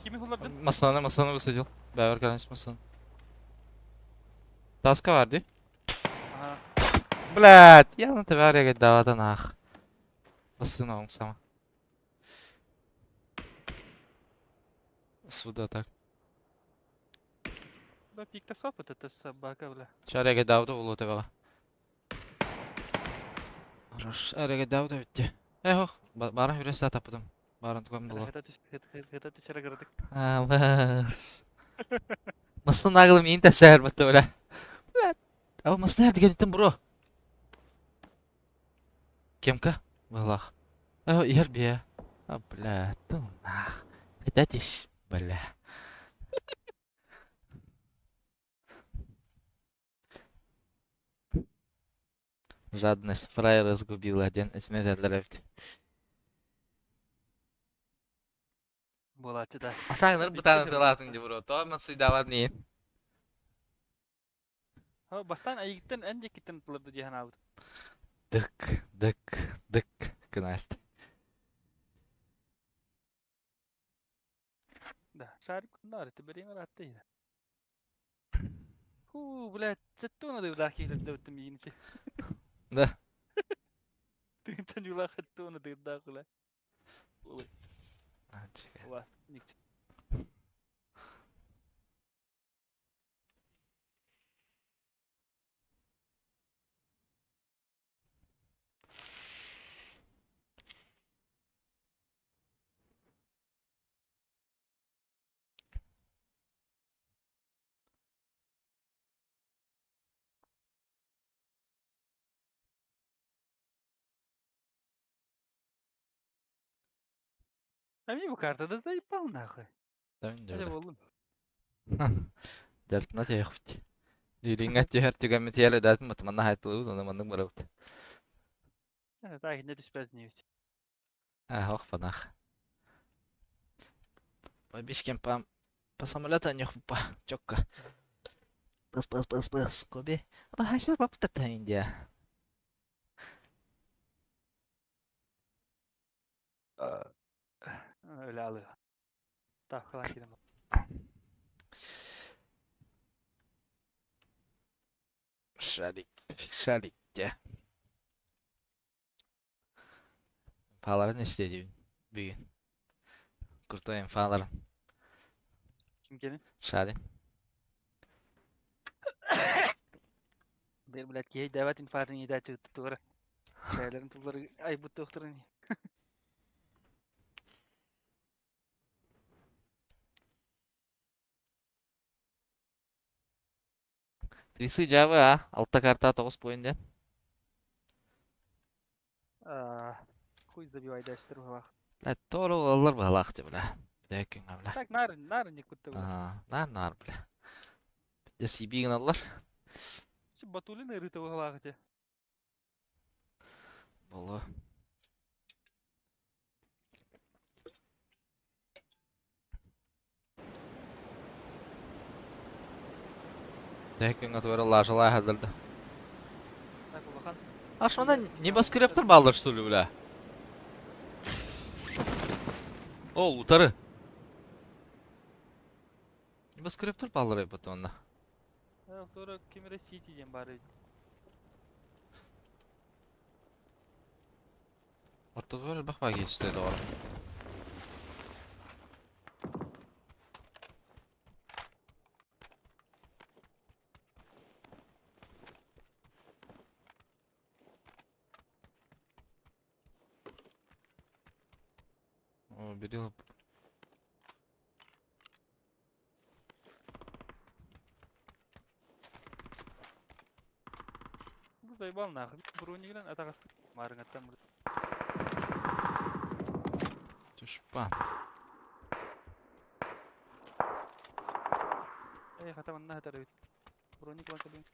Кими хуллардын? Масаны, масаны высадил. Бэвэр кэлэн масаны. Таска бар дии. Ага. Блядь, я на тебя регать давата нах. Басына оң сама. Сюда так. Да пикта свап вот это собака, бля. Чарega давда улу тебела. Хорош. Арега давда битте. Эх, бара хүрес атапыдым. Баран тугам булу. Это ты сера городок. Амас. Масны наглым ин тәшәр битте бля. Бля. Аба масны дигән итем бро. Кемка? Валах. Эх, иһэр бия. А, бля, ты нах. Хитатиш, бля. Жадность фраера сгубила один этин этэллэр эбит. Буолааччы да. Атаҥнар бытаан ытылаатын дии бро. Тоҕо мацуйдаабат нии? Бастаан эйигиттэн эн диэкиттэн ытыллар дии санаабытым. Дык, дык, дык гынаст. Да, шарик куннаар ити бэриҥ ыраатта иһэ. Хуу, блядь, сэттэ уон адырдаах киһилэрдэбиттим миигин ити. Да. Тыынчан дьулаах 70 адырдаах бля. Ой, вас ник. А мне бу картада заебал нахуй. Да Әле болдум. Дәртна тиэхпит. Илиҥҥэ түһэр түгэммит иһэр эдээтин мытыманна хаайтылыбыт уонна маннык барабыт. Так, не түспэт небит. Ах, панах. По бишкем пам по самолету нюх па чокка. Пыс пыс пыс пыс Коби. Абахасер паптата Индия. Өлө алыы. Так, халан кирем. Шарик, шарик дьэ. Пааларын истиэ бүгүн. Крутой инфаларын. Ким кини? Шарин. Бэр, блядь, киһи дэбэт инфатын иитээччи туора. Бэйэлэрин тыллары айбыт туохтарын. Твисы дьаабы а? Алта карта тоҕус point диэн. Хуй забивай дальше быһалаах. Бля, тоҕо ылаллар быһалаах дии бля. Бүтэһик күҥҥэ бля. Так, наар, наар не кутта бля. Наар наар бля. Дьэ CB гыналлар. Си Батулин ырыта быһалаах ити. Болу. Бүтэһик күҥҥэ туора лажалаа хаалларда. Так, улахан. Аш манна небоскребтар бааллар что ли бля? Ол утары. Небоскребтар бааллар эбит онно. Туора ким эрэ Сити диэн баар эбит. Ортотугар элбэх баа киирсэ доҕор. О, бери Бу заебал нахуй. Бронигран атаҕастык маарыҥаттан. Душпан. Эй, хата манна сытар эбит. Броник ылан кэлиэм.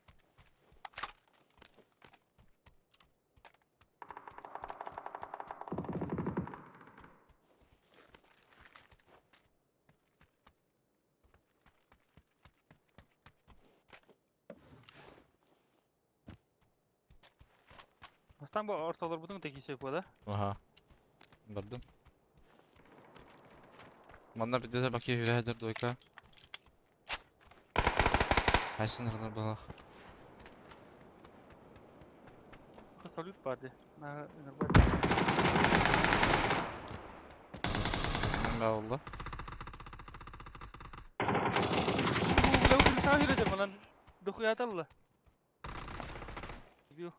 Бастаан бу ортолорбутун тэкиисэ буола. Аха. Бардым. Манна бидде баки хүрэһэдэр двойка. Хайсын ырынар балах. Салют бар ди. На ынырбат. Мен oldu. Бля, күлсаа хүрэдэр манан дохуяталла. Бил.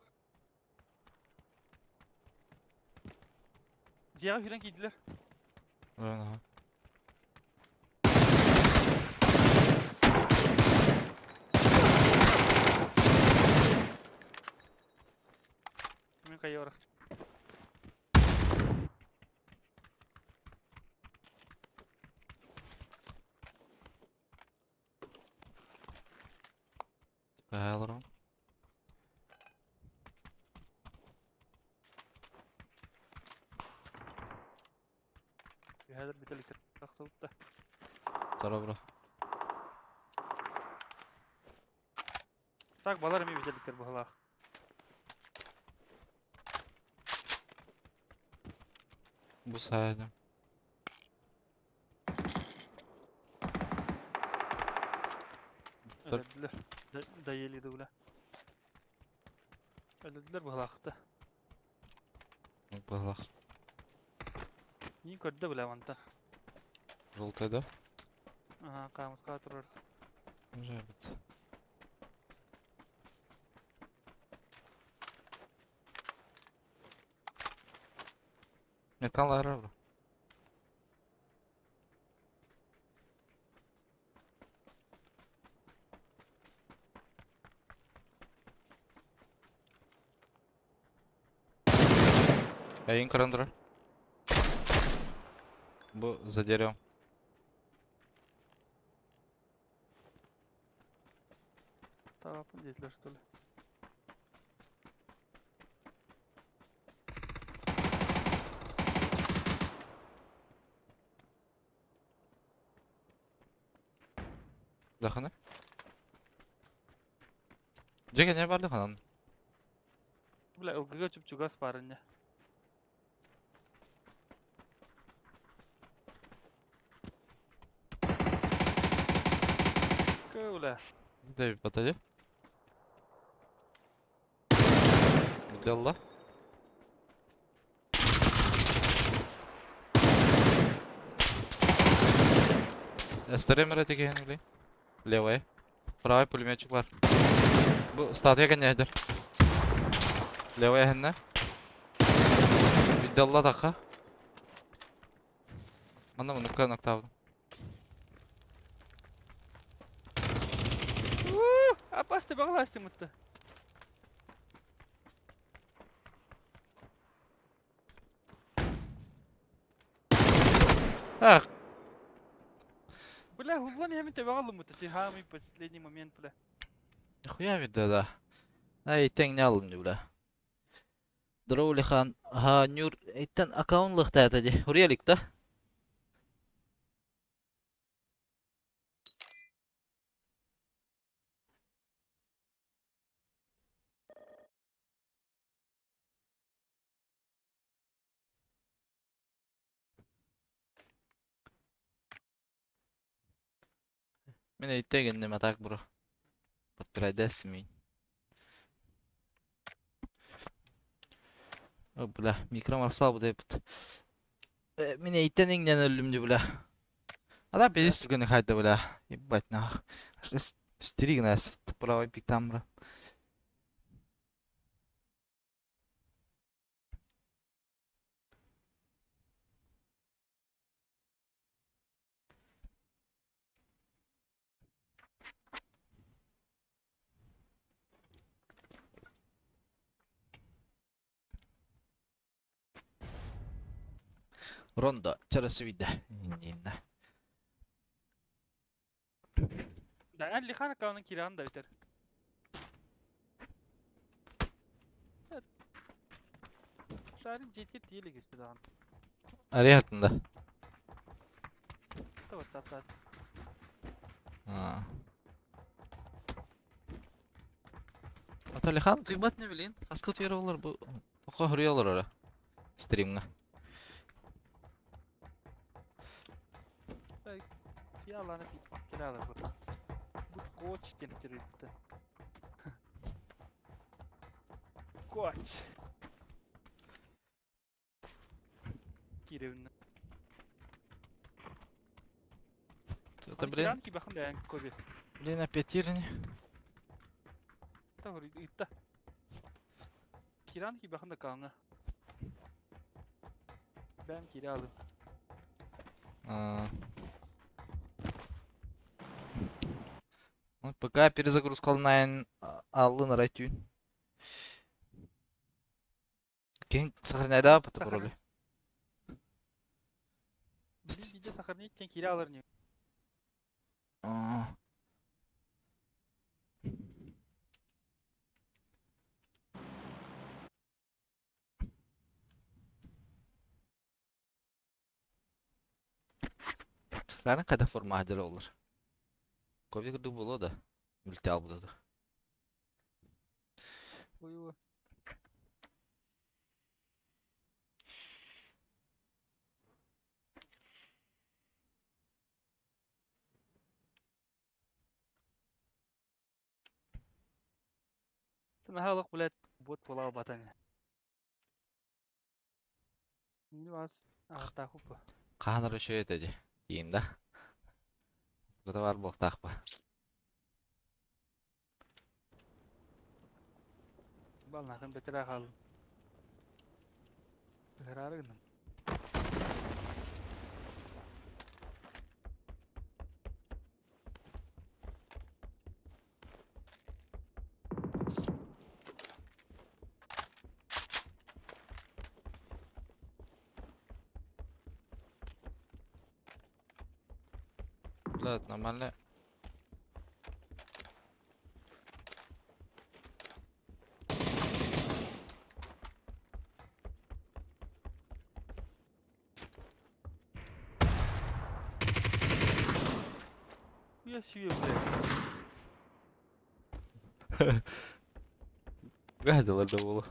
Дьиэҕэ киирэн киирдилэр. Аха. Мин хайа Бааларым. Түһэлэр бүтэликтэр тахсыбыт да. Торо бро. Так балар эмиэ бүтэликтэр быһалаах. Бу саайдым. Тор. Өлөрдүлэр. Доели да бля. Өлөрдүлэр быһалаахта. Быһалаах. Мин көрдө бля мантан. Желтый да? Ага, хаамыска турар. Уже бит. Металл бро. Эйин көрөн. Бу за деревом. Тарапын диэтилэр что ли. Даханы? Жеке не барды ханан? Бля, ылгыга чуп-чугас бар инне. Бля. Дэви батади. Делла. Эстеремер деген или? Левый. Правый пулеметчик бар. Бу статья кенедер. Левый хенне. Виделла така. Манна мунукка ноктабын. Апасты бағаласты мытты. Ах, Бля, улан я мите бағалым мытты. Самый последний момент, бля. Нихуя видно, да. Ай, тең не алым бля. Дроули хан, ха нюр, иттен аккаунтлык та ди. Хурьялик да? Мен иттен атак бро. Подпирайдес мин. О, бля, микром арсал бу деп. Мен иттен иңнен өлүм ди, бля. Ада пиздец түргені хайда, бля. Ебать нах. Стериг нас. Правый пик там, бра. Рондо чарасывида иннинна. Да, эн Лихан аккаунтун киирэҕин да бүтэр. Шарик дьиэтигэр тиийэ илик испит даҕаны. Арыйартын да. Да WhatsApp-таат. Аа. Аталихан тыйбат не билин. Хаска утуйар олар бу. Тоқо хоруйа олорор стримҥа. Яланы киралар бу. Бу коч диэн терүттэ. Коч. Кииребиннэ. Это, блин, Кибахан бэйэн коби. блин, опять ирни. Та ыытта. Киран кибахан да кална. Бэм кире алым. Ну, пока перезагрузка аллын арай түүн. Кин сохраняйда пароли. Видео сохранить, кен кире алыр не. Раны қайда форма ажыр олар. Көбі күрдік болу да. Мүлте албыды. Ой, Наһаа блядь, бот буолаа батан. Бас аҕаттаах уппа. Қаныр үші еді дейін да. Бұда бар болтақ ба. Балнахын бетер хаалым. Ыһыраары гынным. Блядь, нормально. Я себе, блядь. Гадилар да болу.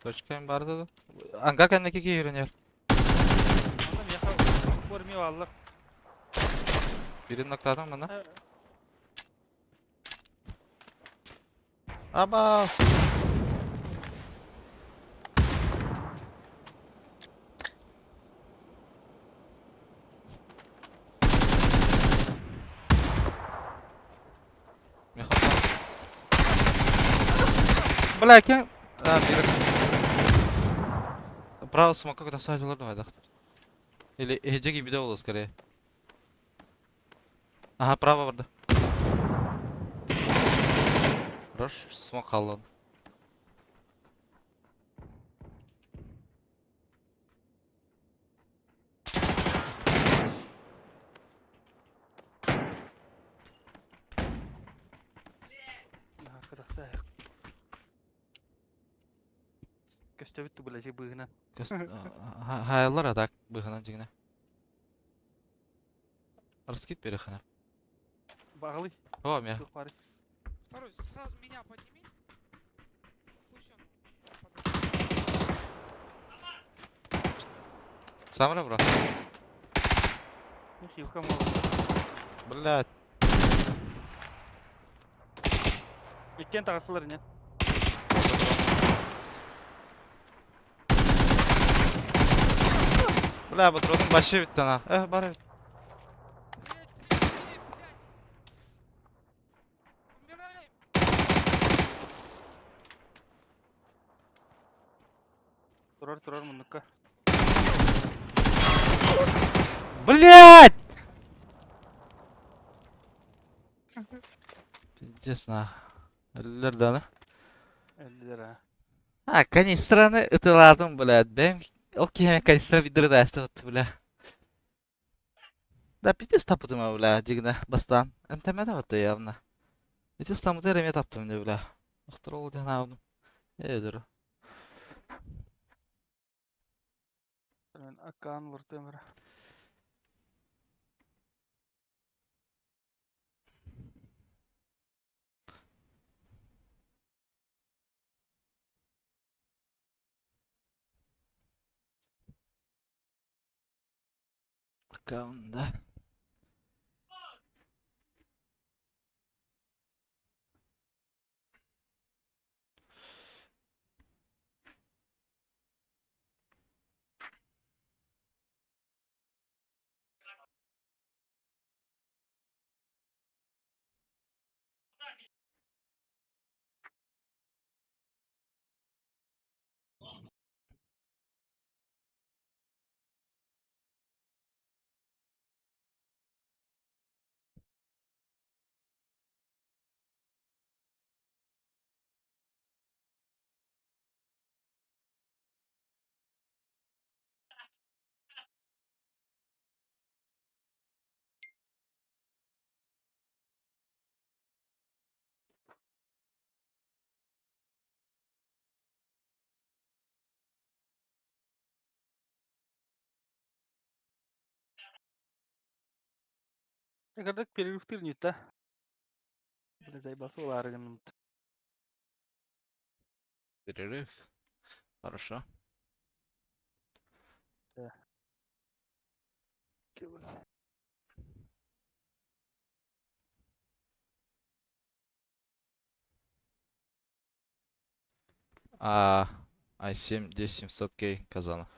Точкайым барды да. Ангар кәннеки кииренер. Онно миэхэ бор ми бааллар. Бирин ноктадың мына. Абас! Мехота. Бля, кем? А, бир. Право смока куда садилар давай дахт. Или эжеги биде болу скорее. Ага, право барды. Хорош, смок алын. Көстөбүт блядь, быгынан. Хаялар адак быхынан жигине. Раскид берехана. Баглый. О, мя. Тух бары. Второй, сразу меня подними. Пусть он подойдет. Самра, бро. Ну хилка мало. Блядь. Иккен тагысылар не? Бля, патронum başı bitti ana. Eh, бар Блядь, сидели, блядь. Умираем. Турар турар муннукка. Блядь! Пиздец нах. Өллөр да Өллөр а. А, канистраны ытылаатым, блядь. Бэйэм ол киһи канистра видры даастыбыт, бля. Да, пиздец таппытым, бля, дьигинэ, бастаан. Эмтэммэтэх это явно. Ити стаммыты эрэ эмиэ таптым дии, бля. Охтор ол диэн аабыным. Ээ, өлөрү. Мен аккаан олортуом эрэ. Аккаунт, да. Кырдык перерывтыр не та. Бля, заебался улары гынным. Перерыв. Хорошо. Да. А, i7 10700K Казанов.